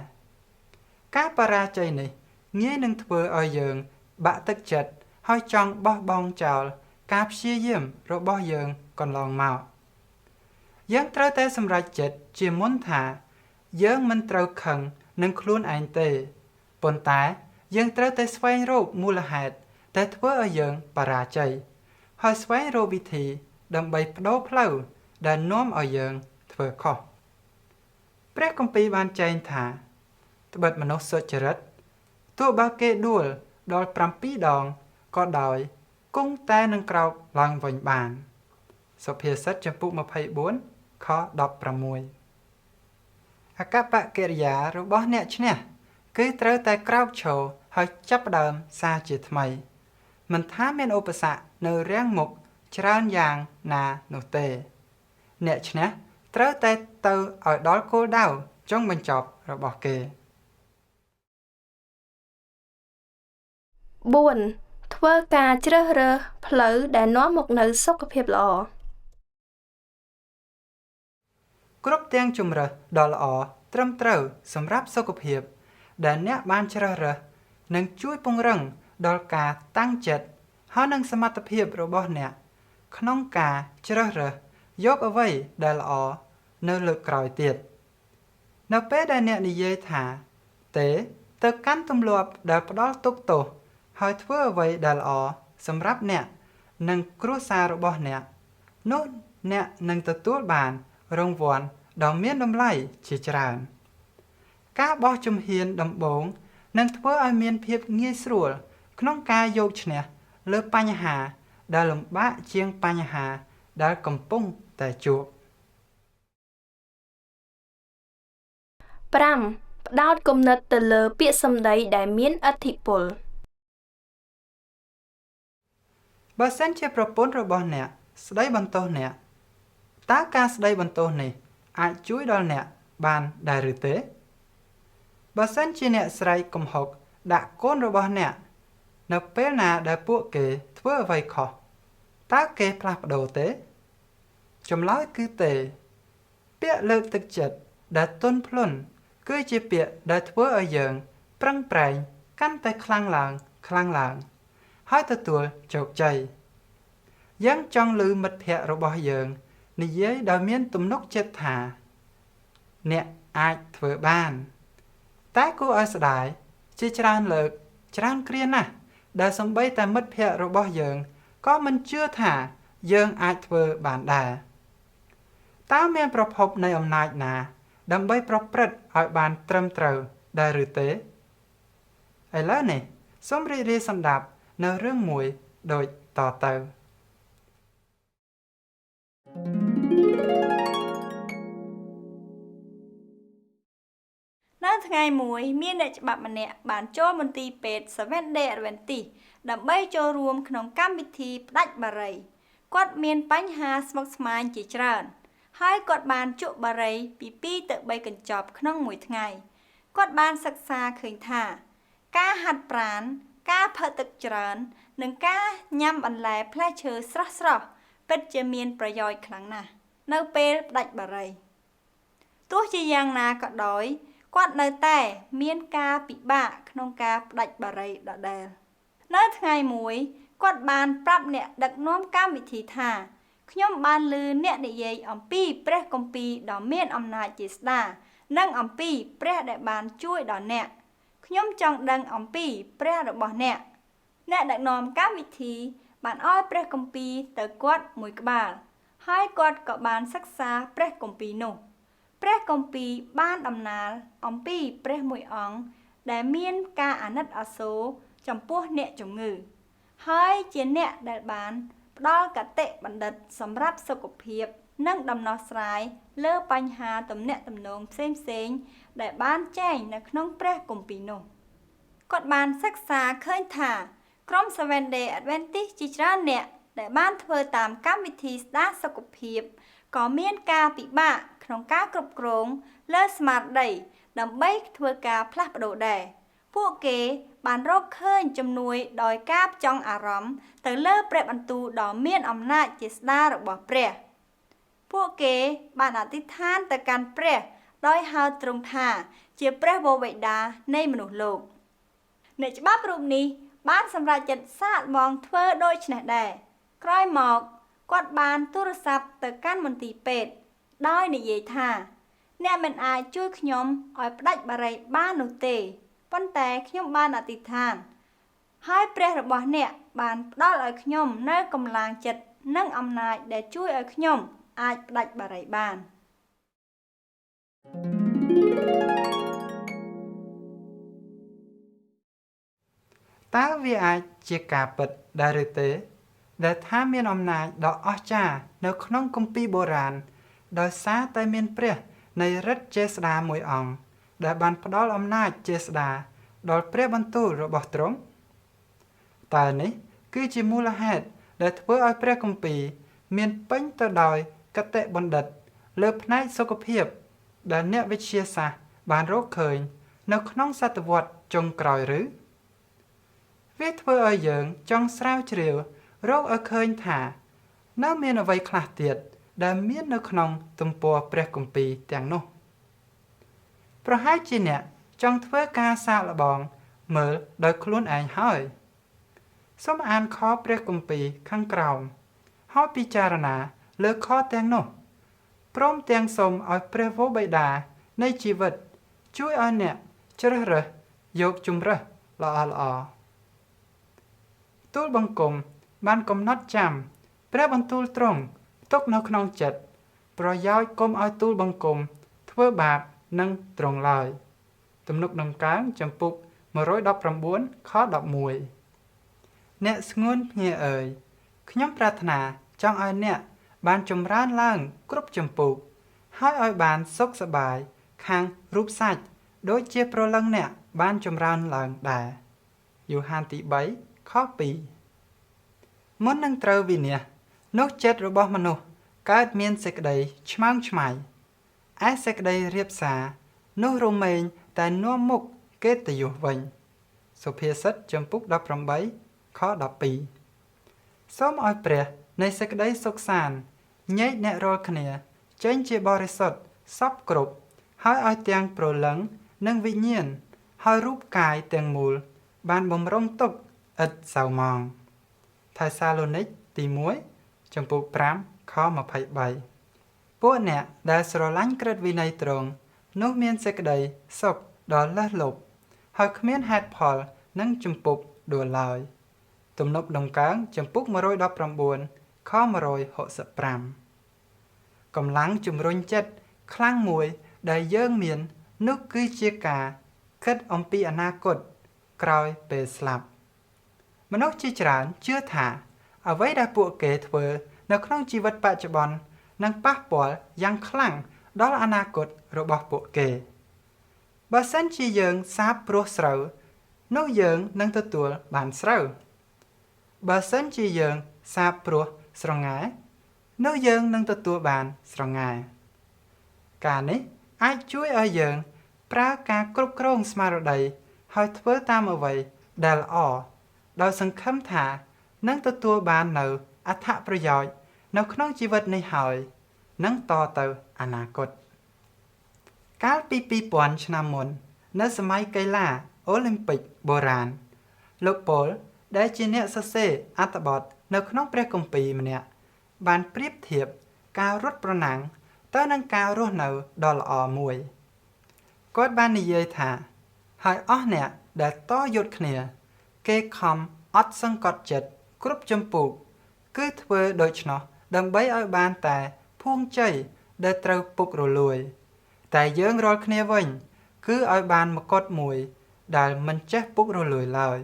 ការបរាជ័យនេះងាយនឹងធ្វើឲ្យយើងបាក់ទឹកចិត្តហើយចង់បោះបង់ចោលការព្យាយាមរបស់យើងកន្លងមក យើងត្រូវតែសម្រេចចិត្តជាមុនថា យើងមិនត្រូវខឹងនឹងខ្លួនឯងទេប៉ុន្តែយើងត្រូវតែស្វែងរកមូលហេតុដែលធ្វើឲ្យយើងបរាជ័យហើយស្វែងរកវិធីដើម្បីប្ដូរផ្លូវដែលនាំឲ្យយើងធ្វើខុសព្រះគម្ពីរបានចែងថាត្បិតមនុស្សសុចរិតទោះបើគេដួលដល់7ដងក៏ដោយគង់តែនឹងក្រោកឡើងវិញបាន សុភាសិតចំពុក24ខ16អាកប្បកិរិយារបស់អ្នកឈ្នះគឺត្រូវតែក្រោកឈរហើយចាប់ផ្ដើមសារជាថ្មីមិនថាមានឧបសគ្គនៅរាំងមុខច្រើនយ៉ាងណានោះទេ អ្នកឈ្នះត្រូវតែទៅឲ្យដល់គោលដៅចុងបញ្ចប់របស់គេ 4ធ្វើការជ្រើសរើសផ្លូវដែលនាំមកនូវសុខភាពល្អគ្រប់ទាំងជម្រើសដ៏ល្អត្រឹមត្រូវសម្រាប់សុខភាពដែលអ្នកបានជ្រើសរើសនឹងជួយពង្រឹងដល់ការតាំងចិត្តហើយនិងសមត្ថភាពរបស់អ្នកក្នុងការជ្រើសរើសយកអ្វីដែលល្អនៅលើកក្រោយទៀតនៅពេលដែលអ្នកនិយាយថាទេទៅកាន់ទម្លាប់ដែលផ្ដល់ទុក្ខទោសហើយធ្វើអ្វីដែលល្អសម្រាប់អ្នកនិងគ្រួសាររបស់អ្នកនោះអ្នកនឹងទទួលបានរង្វាន់ដ៏មានតម្លៃជាច្រើនការបោះជំហានដំបូងនឹងធ្វើឲ្យមានភាពងាយស្រួលក្នុងការយកឈ្នះលើបញ្ហាដែលលំបាកជាងបញ្ហាដែលកំពុងតែជួប 5ផ្ដោតគំនិតទៅលើពាក្យសម្ដីដែលមានឥទ្ធិពលបើសិនជាប្រពន្ធរបស់អ្នកស្ដីបន្ទោសអ្នកតើការស្ដីបន្ទោសនេះអាចជួយដល់អ្នកបានដែរឬទេបើសិនជាអ្នកស្រែកកំហុកដាក់កូនរបស់អ្នកនៅពេលណាដែលពួកគេធ្វើអ្វីខុសតើគេផ្លាស់ប្ដូរទេចម្លើយគឺទេពាក្យលើកទឹកចិត្តដែលទន់ភ្លន់គឺជាពាក្យដែលធ្វើឲ្យយើងប្រឹងប្រែងកាន់តែខ្លាំងឡើងខ្លាំងឡើងហើយទទួលជោគជ័យយើងចង់ឮមិត្តភក្តិរបស់យើងនិយាយដោយមានទំនុកចិត្តថាអ្នកអាចធ្វើបានតែគួរឲ្យស្ដាយជាច្រើនលើកច្រើនគ្រាណាស់ដែលសូម្បីតែមិត្តភក្តិរបស់យើងក៏មិនជឿថាយើងអាចធ្វើបានដែរតើមានប្រភពនៃអំណាចណាដើម្បីប្រព្រឹត្តឲ្យបានត្រឹមត្រូវដែរឬទេឥឡូវនេះសូមរីករាយស្ដាប់នៅរឿងមួយដូចតទៅ នៅថ្ងៃមួយមានអ្នកច្បាប់ម្នាក់បានចូលមន្ទីរពេទ្យ Seventh Day Adventist ដើម្បីចូលរួមក្នុងកម្មវិធីផ្ដាច់បារីគាត់មានបញ្ហាស្មុគស្មាញជាច្រើនហើយគាត់បានជក់បារីពី2ទៅ3កញ្ចប់ក្នុងមួយថ្ងៃគាត់បានសិក្សាឃើញថាការហាត់ប្រាណ ការផឹកទឹកច្រើន និងការញ៉ាំបន្លែផ្លែឈើស្រស់ៗពិតជាមានប្រយោជន៍ខ្លាំងណាស់នៅពេលផ្ដាច់បារីទោះជាយ៉ាងណាក៏ដោយគាត់នៅតែមានការពិបាកក្នុងការផ្ដាច់បារីដដែលនៅថ្ងៃមួយគាត់បានប្រាប់អ្នកដឹកនាំកម្មវិធីថាខ្ញុំបានឮអ្នកនិយាយអំពីព្រះគម្ពីរដ៏មានអំណាចជាស្ដានិងអំពីព្រះដែលបានជួយដល់អ្នកខ្ញុំចង់ដឹងអំពីព្រះរបស់អ្នកអ្នកដឹកនាំកម្មវិធីបានឲ្យព្រះគម្ពីរទៅគាត់មួយក្បាលហើយគាត់ក៏បានសិក្សាព្រះគម្ពីរនោះព្រះគម្ពីរបានតំណាលអំពីព្រះមួយអង្គដែលមានការអាណិតអាសូរចំពោះអ្នកជំងឺហើយជាអ្នកដែលបានផ្ដល់គតិបណ្ឌិតសម្រាប់សុខភាពនិងដំណោះស្រាយលើបញ្ហាទំនាក់ទំនងផ្សេងៗដែលបានចែងនៅក្នុងព្រះគម្ពីរនោះគាត់បានសិក្សាឃើញថាក្រុម Seventh Day Adventist ជាច្រើនអ្នកដែលបានធ្វើតាមកម្មវិធីស្ដារសុខភាពក៏មានការពិបាកក្នុងការគ្រប់គ្រងលើស្មារតីដើម្បីធ្វើការផ្លាស់ប្ដូរដែរពួកគេបានរកឃើញជំនួយដោយការផ្ចង់អារម្មណ៍ទៅលើព្រះបន្ទូលដ៏មានអំណាចជាស្ដាររបស់ព្រះពួកគេបានអធិដ្ឋានទៅកាន់ព្រះដោយហៅទ្រង់ថាជាព្រះវរបិតានៃមនុស្សលោកអ្នកច្បាប់រូបនេះបានសម្រេចចិត្តសាកល្បងធ្វើដូច្នេះដែរក្រោយមកគាត់បានទូរស័ព្ទទៅកាន់មន្ទីរពេទ្យដោយនិយាយថាអ្នកមិនអាចជួយខ្ញុំឲ្យផ្ដាច់បារីបាននោះទេប៉ុន្តែខ្ញុំបានអធិដ្ឋានហើយព្រះរបស់អ្នកបានផ្ដល់ឲ្យខ្ញុំនូវកម្លាំងចិត្តនិងអំណាចដែលជួយឲ្យខ្ញុំអាចផ្ដាច់បារីបាន តើវាអាចជាការពិតដែរឬទេដែលថាមានអំណាចដ៏អស្ចារ្យនៅក្នុងគម្ពីរបុរាណដោយសារតែមានព្រះនៃឫទ្ធិចេស្តាមួយអង្គដែលបានផ្ដល់អំណាចចេស្តាដល់ព្រះបន្ទូលរបស់ទ្រង់តើនេះគឺជាមូលហេតុដែលធ្វើឲ្យព្រះគម្ពីរមានពេញទៅដោយគតិបណ្ឌិតលើផ្នែកសុខភាពដែលអ្នកវិទ្យាសាស្ត្របានរកឃើញនៅក្នុងសតវត្សចុងក្រោយឬវាធ្វើឲ្យយើងចង់ស្រាវជ្រាវរកឲ្យឃើញថានៅមានអ្វីខ្លះទៀតដែលមាននៅក្នុងទំព័រព្រះគម្ពីរទាំងនោះប្រហែលជាអ្នកចង់ធ្វើការសាកល្បងមើលដោយខ្លួនឯងហើយសូមអានខព្រះគម្ពីរខាងក្រោមហើយពិចារណាលើខទាំងនោះព្រមទាំងសូមឲ្យព្រះវរបិតានៃជីវិតជួយឲ្យអ្នកជ្រើសរើសយកជម្រើសល្អៗទូលបង្គំបានកំណត់ចាំព្រះបន្ទូលទ្រង់ទុកនៅក្នុងចិត្តប្រយោជន៍កុំឲ្យទូលបង្គំធ្វើបាបនឹងទ្រង់ឡើយទំនុកដំកើងចំពុក119ខ11អ្នកស្ងួនភ្ញាអើយខ្ញុំប្រាថ្នាចង់ឲ្យអ្នកបានចម្រើនឡើងគ្រប់ចំពុកហើយឲ្យបានសុខសប្បាយខាងរូបសាច់ដូចជាព្រលឹងអ្នកបានចម្រើនឡើងដែរយ៉ូហានទី3ខ2មុននឹងត្រូវវិនាសនោះចិត្តរបស់មនុស្សកើតមានសេចក្តីឆ្មើងឆ្មៃឯសេចក្តីរៀបសារនោះរមែងតែនាំមុខកិត្តិយសវិញសុភាសិតចំពុក18ខ12សូមឲ្យព្រះនៃសេចក្តីសុខសាន្តញែកអ្នករាល់គ្នាចេញជាបរិសុទ្ធសព្វគ្រប់ហើយឲ្យទាំងព្រលឹងនិងវិញ្ញាណហើយរូបកាយទាំងមូលបានបំរុងទុកឥតសៅមងថេសាឡូនីកទី1ចំពុក5ខ23ពួកអ្នកដែលស្រឡាញ់ក្រឹតវិន័យទ្រង់នោះមានសេចក្តីសុខដ៏លើសលប់ហើយគ្មានហេតុផលនិងជំពប់ដួលឡើយទំនុកដំកើងចំពុក119ខ165កម្លាំងជំរុញចិត្តខ្លាំងមួយដែលយើងមាននោះគឺជាការគិតអំពីអនាគតក្រោយពេលស្លាប់មនុស្សជាច្រើនជឿថាអ្វីដែលពួកគេធ្វើនៅក្នុងជីវិតបច្ចុប្បន្ននឹងប៉ះពាល់យ៉ាងខ្លាំងដល់អនាគតរបស់ពួកគេបើសិនជាយើងសាបព្រោះស្រូវនោះយើងនឹងទទួលបានស្រូវបើសិនជាយើងសាបព្រោះស្រងែនោះយើងនឹងទទួលបានស្រងែការនេះអាចជួយឲ្យយើងប្រើការគ្រប់គ្រងស្មារតីហើយធ្វើតាមអ្វីដែលល្អ ដោយសង្ឃឹមថានឹងទទួលបាននូវអត្ថប្រយោជន៍នៅក្នុងជីវិតនេះហើយនិងតទៅអនាគតកាលពី2000ឆ្នាំមុននៅសម័យកីឡាអូឡ িম্প ិកបុរាណលោកប៉ុលដែលជាអ្នកសរសេរអត្ថបទនៅក្នុងព្រះគម្ពីរម្នាក់បានប្រៀបធៀបការរត់ប្រណាំងទៅនឹងការរស់នៅដ៏ល្អមួយគាត់បាននិយាយថាហើយអស់អ្នកដែលតយុទ្ធគ្នាគេខំអត់សង្កត់ចិត្តគ្រប់ចម្ពោះគឺធ្វើដូច្នោះដើម្បីឲ្យបានតែភួងជ័យដែលត្រូវពុករលួយតែយើងរាល់គ្នាវិញគឺឲ្យបានមកុដមួយដែលមិនចេះពុករលួយឡើយ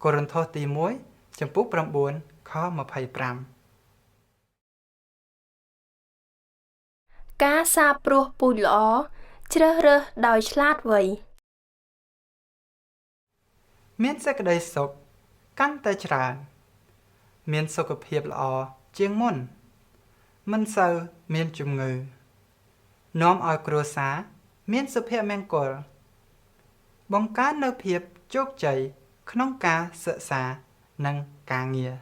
កូរិនថូសទី1ចំពុក9ខ25ការសាបព្រោះពូជល្អជ្រើសរើសដោយឆ្លាតវៃមានសេចក្តីសុខកាន់តែច្រើនមានសុខភាពល្អជាងមុនមិនសូវមានជំងឺនាំឲ្យគ្រួសារមានសុភមង្គលបង្កើននូវភាពជោគជ័យក្នុងការសិក្សានិងការងារ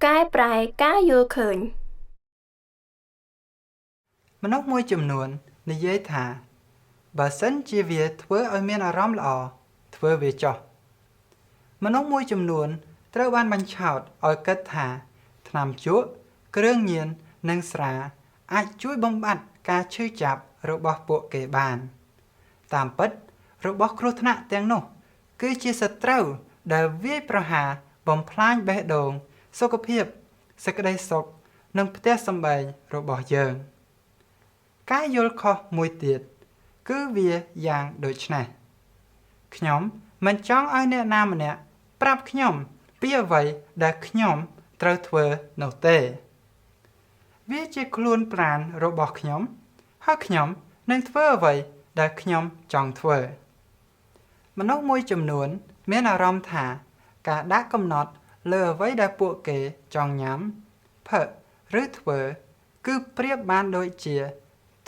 កែប្រែការយល់ឃើញមនុស្សមួយចំនួននិយាយថាបើសិនជាវាធ្វើឲ្យមានអារម្មណ៍ល្អធ្វើវាចុះមនុស្សមួយចំនួនត្រូវបានបញ្ឆោតឲ្យគិតថាថ្នាំជក់គ្រឿងញៀននិងស្រាអាចជួយបំបត្តិការឈឺចាប់របស់ពួកគេបានតាមពិតរបស់គ្រោះថ្នាក់ទាំងនោះគឺជាសត្រូវដែលវាយប្រហារបំផ្លាញបេះដូងសុខភាពសេចក្តីសុខនិងផ្ទះសម្បែងរបស់យើងការយល់ខុសមួយទៀតគឺវាយ៉ាងដូចនេះខ្ញុំមិនចង់ឲ្យអ្នកណាម្នាក់ប្រាប់ខ្ញុំពីអ្វីដែលខ្ញុំត្រូវធ្វើនោះទេវាជាខ្លួនប្រាណរបស់ខ្ញុំហើយខ្ញុំនឹងធ្វើអ្វីដែលខ្ញុំចង់ធ្វើមនុស្សមួយចំនួនមានអារម្មណ៍ថាការដាក់កំណត់លើអ្វីដែលពួកគេចង់ញ៉ាំផឹកឬធ្វើគឺប្រៀបបានដូចជា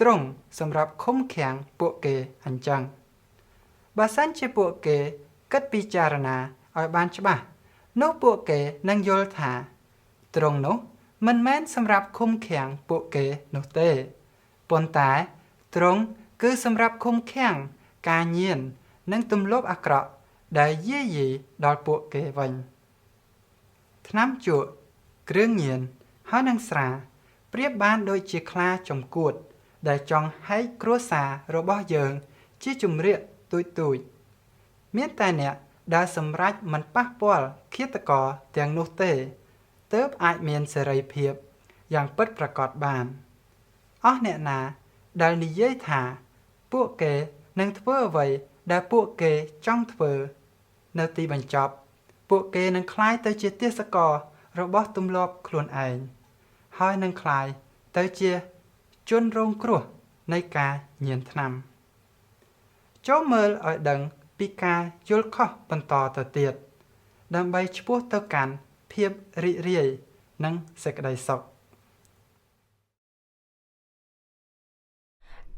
ទ្រុងសម្រាប់ឃុំឃាំងពួកគេអញ្ចឹងបើសិនជាពួកគេគិតពិចារណាឲ្យបានច្បាស់នោះពួកគេនឹងយល់ថាទ្រុងនោះមិនមែនសម្រាប់ឃុំឃាំងពួកគេនោះទេប៉ុន្តែទ្រុងគឺសម្រាប់ឃុំឃាំងការញៀននិងទម្លាប់អាក្រក់ដែលយាយីដល់ពួកគេវិញថ្នាំជក់គ្រឿងញៀនហើយនិងស្រាប្រៀបបានដូចជាខ្លាចំកួតដែលចង់ហែកគ្រួសាររបស់យើងជាជំរាកទូចៗមានតែអ្នកដែលសម្រេចមិនប៉ះពាល់ឃាតករទាំងនោះទេទើបអាចមានសេរីភាពយ៉ាងពិតប្រាកដបានអស់អ្នកណាដែលនិយាយថាពួកគេនឹងធ្វើអ្វីដែលពួកគេចង់ធ្វើនៅទីបញ្ចប់ពួកគេនឹងក្លាយទៅជាទាសកររបស់ទម្លាប់ខ្លួនឯងហើយនឹងក្លាយទៅជាជនរងគ្រោះនៃការញៀនថ្នាំចូលមើលឲ្យដឹងពីការយល់ខុសបន្តទៅទៀតដើម្បីឆ្ពោះទៅកាន់ភាពរីករាយនិងសេចក្តីសុខ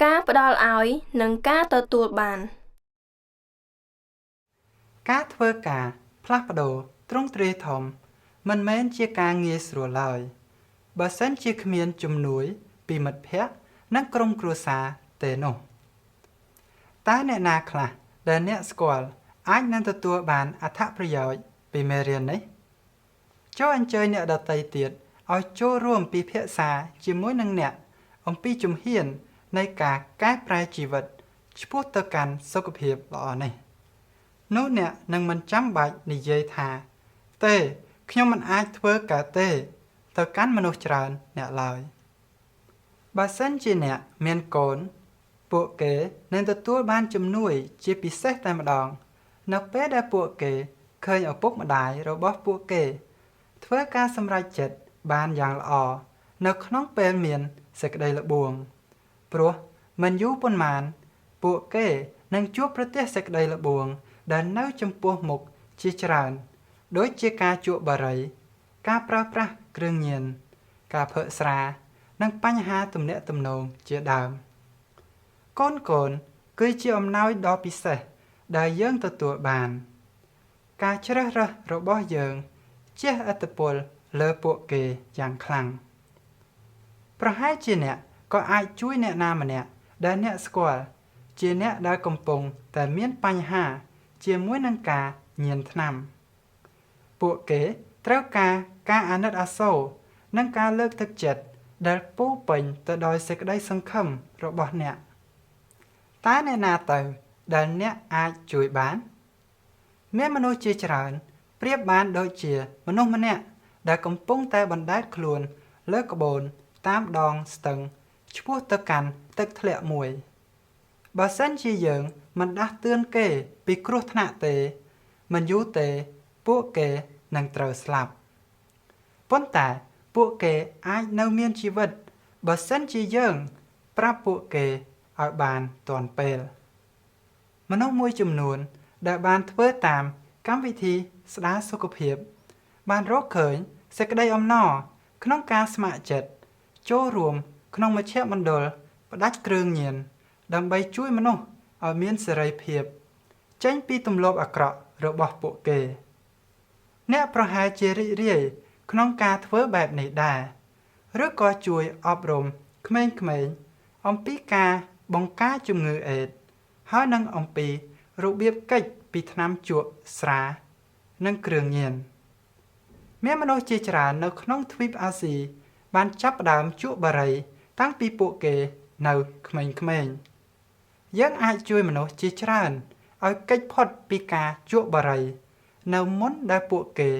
ការផ្ដល់ឲ្យនិងការទទួលបានការធ្វើការផ្លាស់ប្ដូរទ្រង់ទ្រាយធំមិនមែនជាការងាយស្រួលឡើយបើសិនជាគ្មានជំនួយពីមិត្តភ័ក្តិនិងក្រុមគ្រួសារទេនោះតើអ្នកណាខ្លះដែលអ្នកស្គាល់អាចនឹងទទួលបានអត្ថប្រយោជន៍ពីមេរៀននេះចូលអញ្ជើញអ្នកដទៃទៀតឲ្យចូលរួមពិភាក្សាជាមួយនឹងអ្នកអំពីជំហាននៃការកែប្រែជីវិតឆ្ពោះទៅកាន់សុខភាពល្អនេះនោះអ្នកនឹងមិនចាំបាច់និយាយថាទេខ្ញុំមិនអាចធ្វើកើតទេទៅកាន់មនុស្សច្រើនអ្នកឡើយបើសិនជាអ្នកមានកូនពួកគេនឹងទទួលបានជំនួយជាពិសេសតែម្ដងនៅពេលដែលពួកគេឃើញឪពុកម្ដាយរបស់ពួកគេធ្វើការសម្រេចចិត្តបានយ៉ាងល្អនៅក្នុងពេលមានសេចក្តីល្បួងព្រោះមិនយូរប៉ុន្មានពួកគេនឹងជួបប្រទះសេចក្តីល្បួងដែលនៅចំពោះមុខជាច្រើនដូចជាការជក់បារីការប្រើប្រាស់គ្រឿងញៀនការផឹកស្រានិងបញ្ហាទំនាក់ទំនងជាដើមកូនៗគឺជាអំណោយដ៏ពិសេស ដែលយើងទទួលបាន ការជ្រើសរើសរបស់យើងជះឥទ្ធិពលលើពួកគេយ៉ាងខ្លាំងប្រហែលជាអ្នកក៏អាចជួយអ្នកណាម្នាក់ដែលអ្នកស្គាល់ជាអ្នកដែលកំពុងតែមានបញ្ហាជាមួយនឹងការញៀនថ្នាំពួកគេត្រូវការការអាណិតអាសូរនិងការលើកទឹកចិត្តដែលពោរពេញទៅដោយសេចក្តីសង្ឃឹមរបស់អ្នកតើអ្នកណាទៅដែលអ្នកអាចជួយបានមានមនុស្សជាច្រើនប្រៀបបានដូចជាមនុស្សម្នាក់ដែលកំពុងតែបណ្ដែតខ្លួនលើក្បូនតាមដងស្ទឹងឆ្ពោះទៅកាន់ទឹកធ្លាក់មួយបើសិនជាយើងមិនដាស់តឿនគេពីគ្រោះថ្នាក់ទេមិនយូរទេពួកគេនឹងត្រូវស្លាប់ប៉ុន្តែពួកគេអាចនៅមានជីវិតបើសិនជាយើងប្រាប់ពួកគេឲ្យបានទាន់ពេលមនុស្សមួយចំនួនដែលបានធ្វើតាមកម្មវិធីស្ដារសុខភាពបានរកឃើញសេចក្តីអំណរក្នុងការស្ម័គ្រចិត្តចូលរួមក្នុងមជ្ឈមណ្ឌលផ្ដាច់គ្រឿងញៀនដើម្បីជួយមនុស្សឲ្យមានសេរីភាពចេញពីទម្លាប់អាក្រក់របស់ពួកគេអ្នកប្រហែលជារីករាយក្នុងការធ្វើបែបនេះដែរឬក៏ជួយអប់រំក្មេងៗអំពីការបង្ការជំងឺអេដស៍ហើយនិងអំពីរបៀបគេចពីថ្នាំជក់ស្រានិងគ្រឿងញៀនមានមនុស្សជាច្រើននៅក្នុងទ្វីបអាស៊ីបានចាប់ផ្ដើមជក់បារីតាំងពីពួកគេនៅក្មេងៗយើងអាចជួយមនុស្សជាច្រើនឲ្យគេចផុតពីការជក់បារីនៅមុនដែលពួកគេ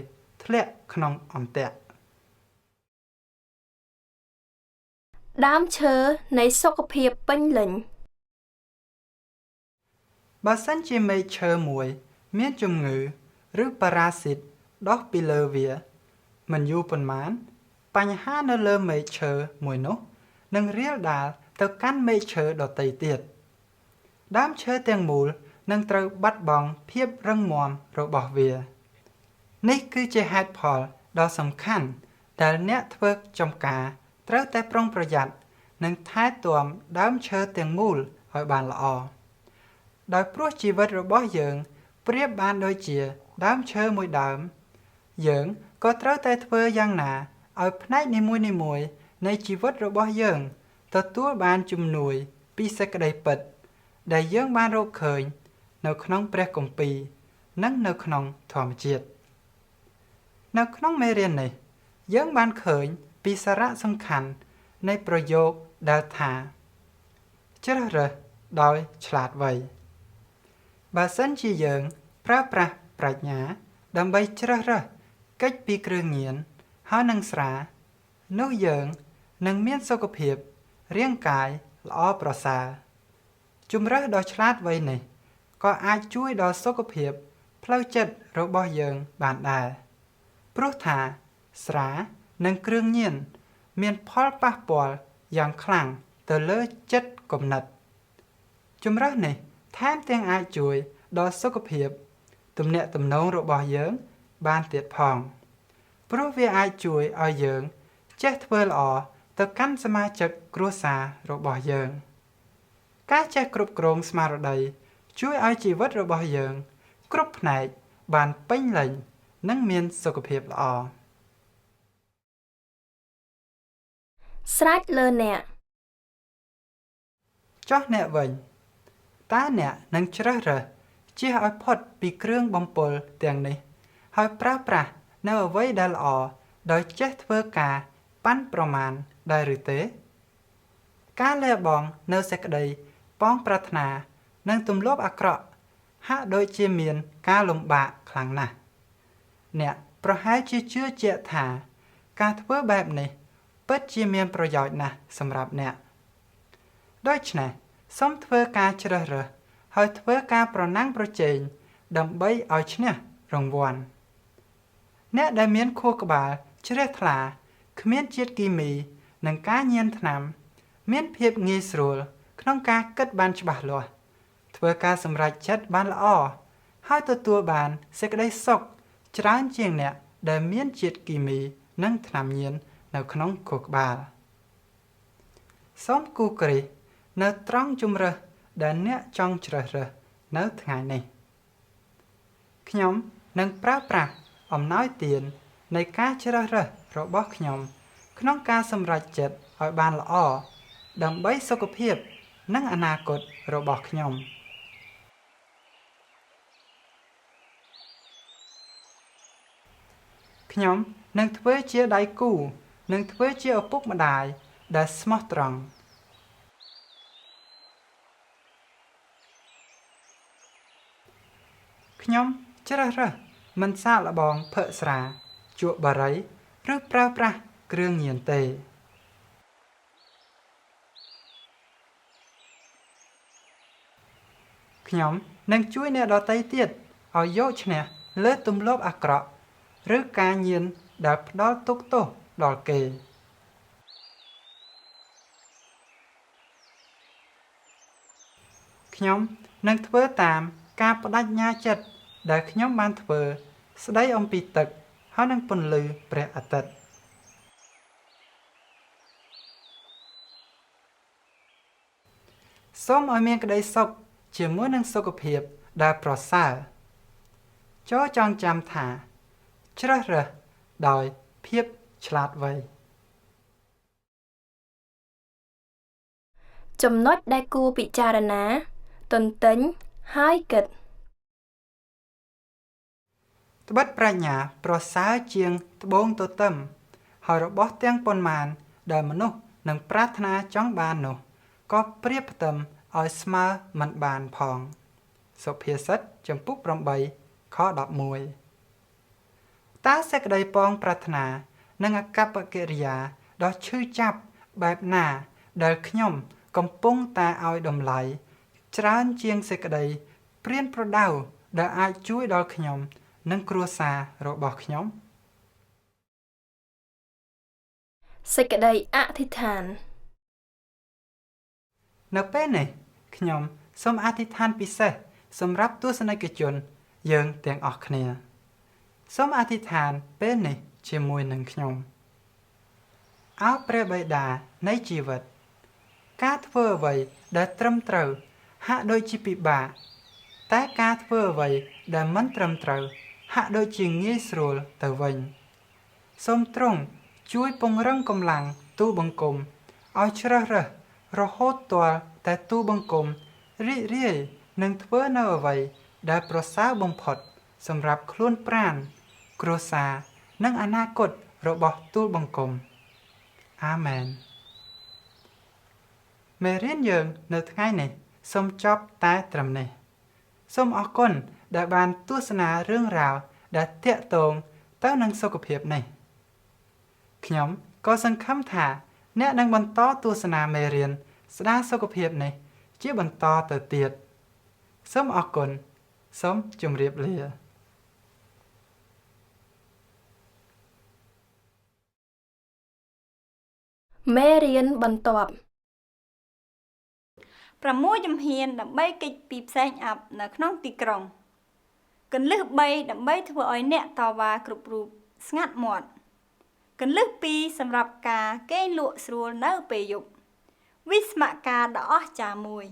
ធ្លាក់ក្នុងអន្ទាក់ ដើមឈើនៃសុខភាពពេញលេញ បើសិនជាមែកឈើមួយមានជំងឺឬប៉ារ៉ាស៊ីតដុះពីលើវាមិនយូរប៉ុន្មានបញ្ហានៅលើមែកឈើមួយនោះនឹងរាលដាលទៅកាន់មែកឈើដទៃទៀតដើមឈើទាំងមូលនឹងត្រូវបាត់បង់ភាពរឹងមាំរបស់វានេះគឺជាហេតុផលដ៏សំខាន់ដែលអ្នកធ្វើចម្ការត្រូវតែប្រុងប្រយ័ត្ននិងថែទាំដើមឈើទាំងមូលឲ្យបានល្អដោយព្រោះជីវិតរបស់យើងប្រៀបបានដូចជាដើមឈើមួយដើមយើងក៏ត្រូវតែធ្វើយ៉ាងណាឲ្យផ្នែកនីមួយៗនៃជីវិតរបស់យើងទទួលបានជំនួយពីសេចក្តីពិតដែលយើងបានរកឃើញនៅក្នុងព្រះគម្ពីរនិងនៅក្នុងធម្មជាតិនៅក្នុងមេរៀននេះយើងបានឃើញពីសារៈសំខាន់នៃប្រយោគដែលថាជ្រើសរើសដោយឆ្លាតវៃបើសិនជាយើងប្រើប្រាស់ប្រាជ្ញាដើម្បីជ្រើសរើសគេចពីគ្រឿងញៀនហើយនឹងស្រានោះយើងនឹងមានសុខភាពរាងកាយល្អប្រសើរជម្រើសដ៏ឆ្លាតវៃនេះក៏អាចជួយដល់សុខភាពផ្លូវចិត្តរបស់យើងបានដែរព្រោះថាស្រានិងគ្រឿងញៀនមានផលប៉ះពាល់យ៉ាងខ្លាំងទៅលើចិត្តគំនិតជម្រើសនេះថែមទាំងអាចជួយដល់សុខភាពទំនាក់ទំនងរបស់យើងបានទៀតផងព្រោះវាអាចជួយឲ្យយើងចេះធ្វើល្អទៅកាន់សមាជិកគ្រួសាររបស់យើងការចេះគ្រប់គ្រងស្មារតីជួយឲ្យជីវិតរបស់យើងគ្រប់ផ្នែកបានពេញលេញនិងមានសុខភាពល្អ ស្រេចលើអ្នក ចុះអ្នកវិញតើអ្នកនឹងជ្រើសរើសជៀសឲ្យផុតពីគ្រឿងបំពុលទាំងនេះហើយប្រើប្រាស់នៅអ្វីដែលល្អដោយចេះធ្វើការប៉ាន់ប្រមាណដែរឬទេការលះបង់នៅសេចក្តីប៉ងប្រាថ្នានិងទម្លាប់អាក្រក់ហាក់ដូចជាមានការលំបាកខ្លាំងណាស់អ្នកប្រហែលជាជឿជាក់ថាការធ្វើបែបនេះពិតជាមានប្រយោជន៍ណាស់សម្រាប់អ្នកដូច្នេះសូមធ្វើការជ្រើសរើសហើយធ្វើការប្រណាំងប្រជែងដើម្បីឲ្យឈ្នះរង្វាន់អ្នកដែលមានខួរក្បាលជ្រះថ្លាគ្មានជាតិគីមីនិងការញៀនថ្នាំមានភាពងាយស្រួលក្នុងការគិតបានច្បាស់លាស់ធ្វើការសម្រេចចិត្តបានល្អហើយទទួលបានសេចក្តីសុខច្រើនជាងអ្នកដែលមានជាតិគីមីនិងថ្នាំញៀននៅក្នុងខួរក្បាលសូមគូគ្រីសនៅត្រង់ជម្រើសដែលអ្នកចង់ជ្រើសរើសនៅថ្ងៃនេះ។ ខ្ញុំនឹងប្រើប្រាស់អំណោយទាននៃការជ្រើសរើសរបស់ខ្ញុំ ក្នុងការសម្រេចចិត្តឲ្យបានល្អដើម្បីសុខភាពនិងអនាគតរបស់ខ្ញុំខ្ញុំនឹងធ្វើជាដៃគូនិងធ្វើជាឪពុកម្ដាយដែលស្មោះត្រង់ខ្ញុំជ្រើសរើសមិនសាកល្បងផឹកស្រាជក់បារីឬប្រើប្រាស់គ្រឿងញៀនទេខ្ញុំនឹងជួយអ្នកដទៃទៀតឲ្យយកឈ្នះលើទម្លាប់អាក្រក់ឬការញៀនដែលផ្ដល់ទុក្ខទោសដល់គេខ្ញុំនឹងធ្វើតាមការប្ដេជ្ញាចិត្តដែលខ្ញុំបានធ្វើស្ដីអំពីទឹកហើយនឹងពន្លឺព្រះអាទិត្យសូមឲ្យមានក្តីសុខជាមួយនឹងសុខភាពដែលប្រសើរចូលចងចាំថាជ្រើសរើសដោយភាពឆ្លាតវៃ ចំណុចដែលគួរពិចារណាទន្ទិញហើយគិត ត្បិតប្រាជ្ញាប្រសើរជាងត្បូងទទឹមហើយរបស់ទាំងប៉ុន្មានដែលមនុស្សនឹងប្រាថ្នាចង់បាននោះក៏ប្រៀបផ្ទឹមឲ្យស្មើមិនបានផងសុភាសិតចំពុក8ខ11តើសេចក្តីប៉ងប្រាថ្នានិងអាកប្បកិរិយាដ៏ឈឺចាប់បែបណាដែលខ្ញុំកំពុងតែឲ្យតម្លៃច្រើនជាងសេចក្តីប្រៀនប្រដៅដែលអាចជួយដល់ខ្ញុំនិងគ្រួសាររបស់ខ្ញុំ សេចក្តីអធិដ្ឋាន នៅពេលនេះខ្ញុំសូមអធិដ្ឋានពិសេសសម្រាប់ទស្សនិកជនយើងទាំងអស់គ្នាសូមអធិដ្ឋានពេលនេះជាមួយនឹងខ្ញុំអោព្រះបិតានៃជីវិតការធ្វើអ្វីដែលត្រឹមត្រូវហាក់ដូចជាពិបាកតែការធ្វើអ្វីដែលមិនត្រឹមត្រូវហាក់ដូចជាងាយស្រួលទៅវិញសូមទ្រង់ជួយពង្រឹងកម្លាំងទូលបង្គំឲ្យជ្រើសរើសរហូតទាល់តែទូលបង្គំរីករាយនឹងធ្វើនៅអ្វីដែលប្រសើរបំផុតសម្រាប់ខ្លួនប្រាណគ្រួសារនិងអនាគតរបស់ទូលបង្គំអាមែនមេរៀនយើងនៅថ្ងៃនេះសូមចប់តែត្រឹមនេះសូមអរគុណដែលបានទស្សនារឿងរ៉ាវដែលទាក់ទងទៅនឹងសុខភាពនេះខ្ញុំក៏សង្ឃឹមថាអ្នកនឹងបន្តទស្សនាមេរៀនស្ដារសុខភាពនេះជាបន្តទៅទៀតសូមអរគុណសូមជម្រាបលា មេរៀនបន្ទាប់ 6ជំហានដើម្បីគេចពីផ្សែងអាប់នៅក្នុងទីក្រុងគន្លឹះ3ដើម្បីធ្វើឲ្យអ្នកតវ៉ាគ្រប់រូបស្ងាត់មាត់គន្លឹះ2សម្រាប់ការគេងលក់ស្រួលនៅពេលយប់វិស្មការដ៏អស្ចារ្យមួយ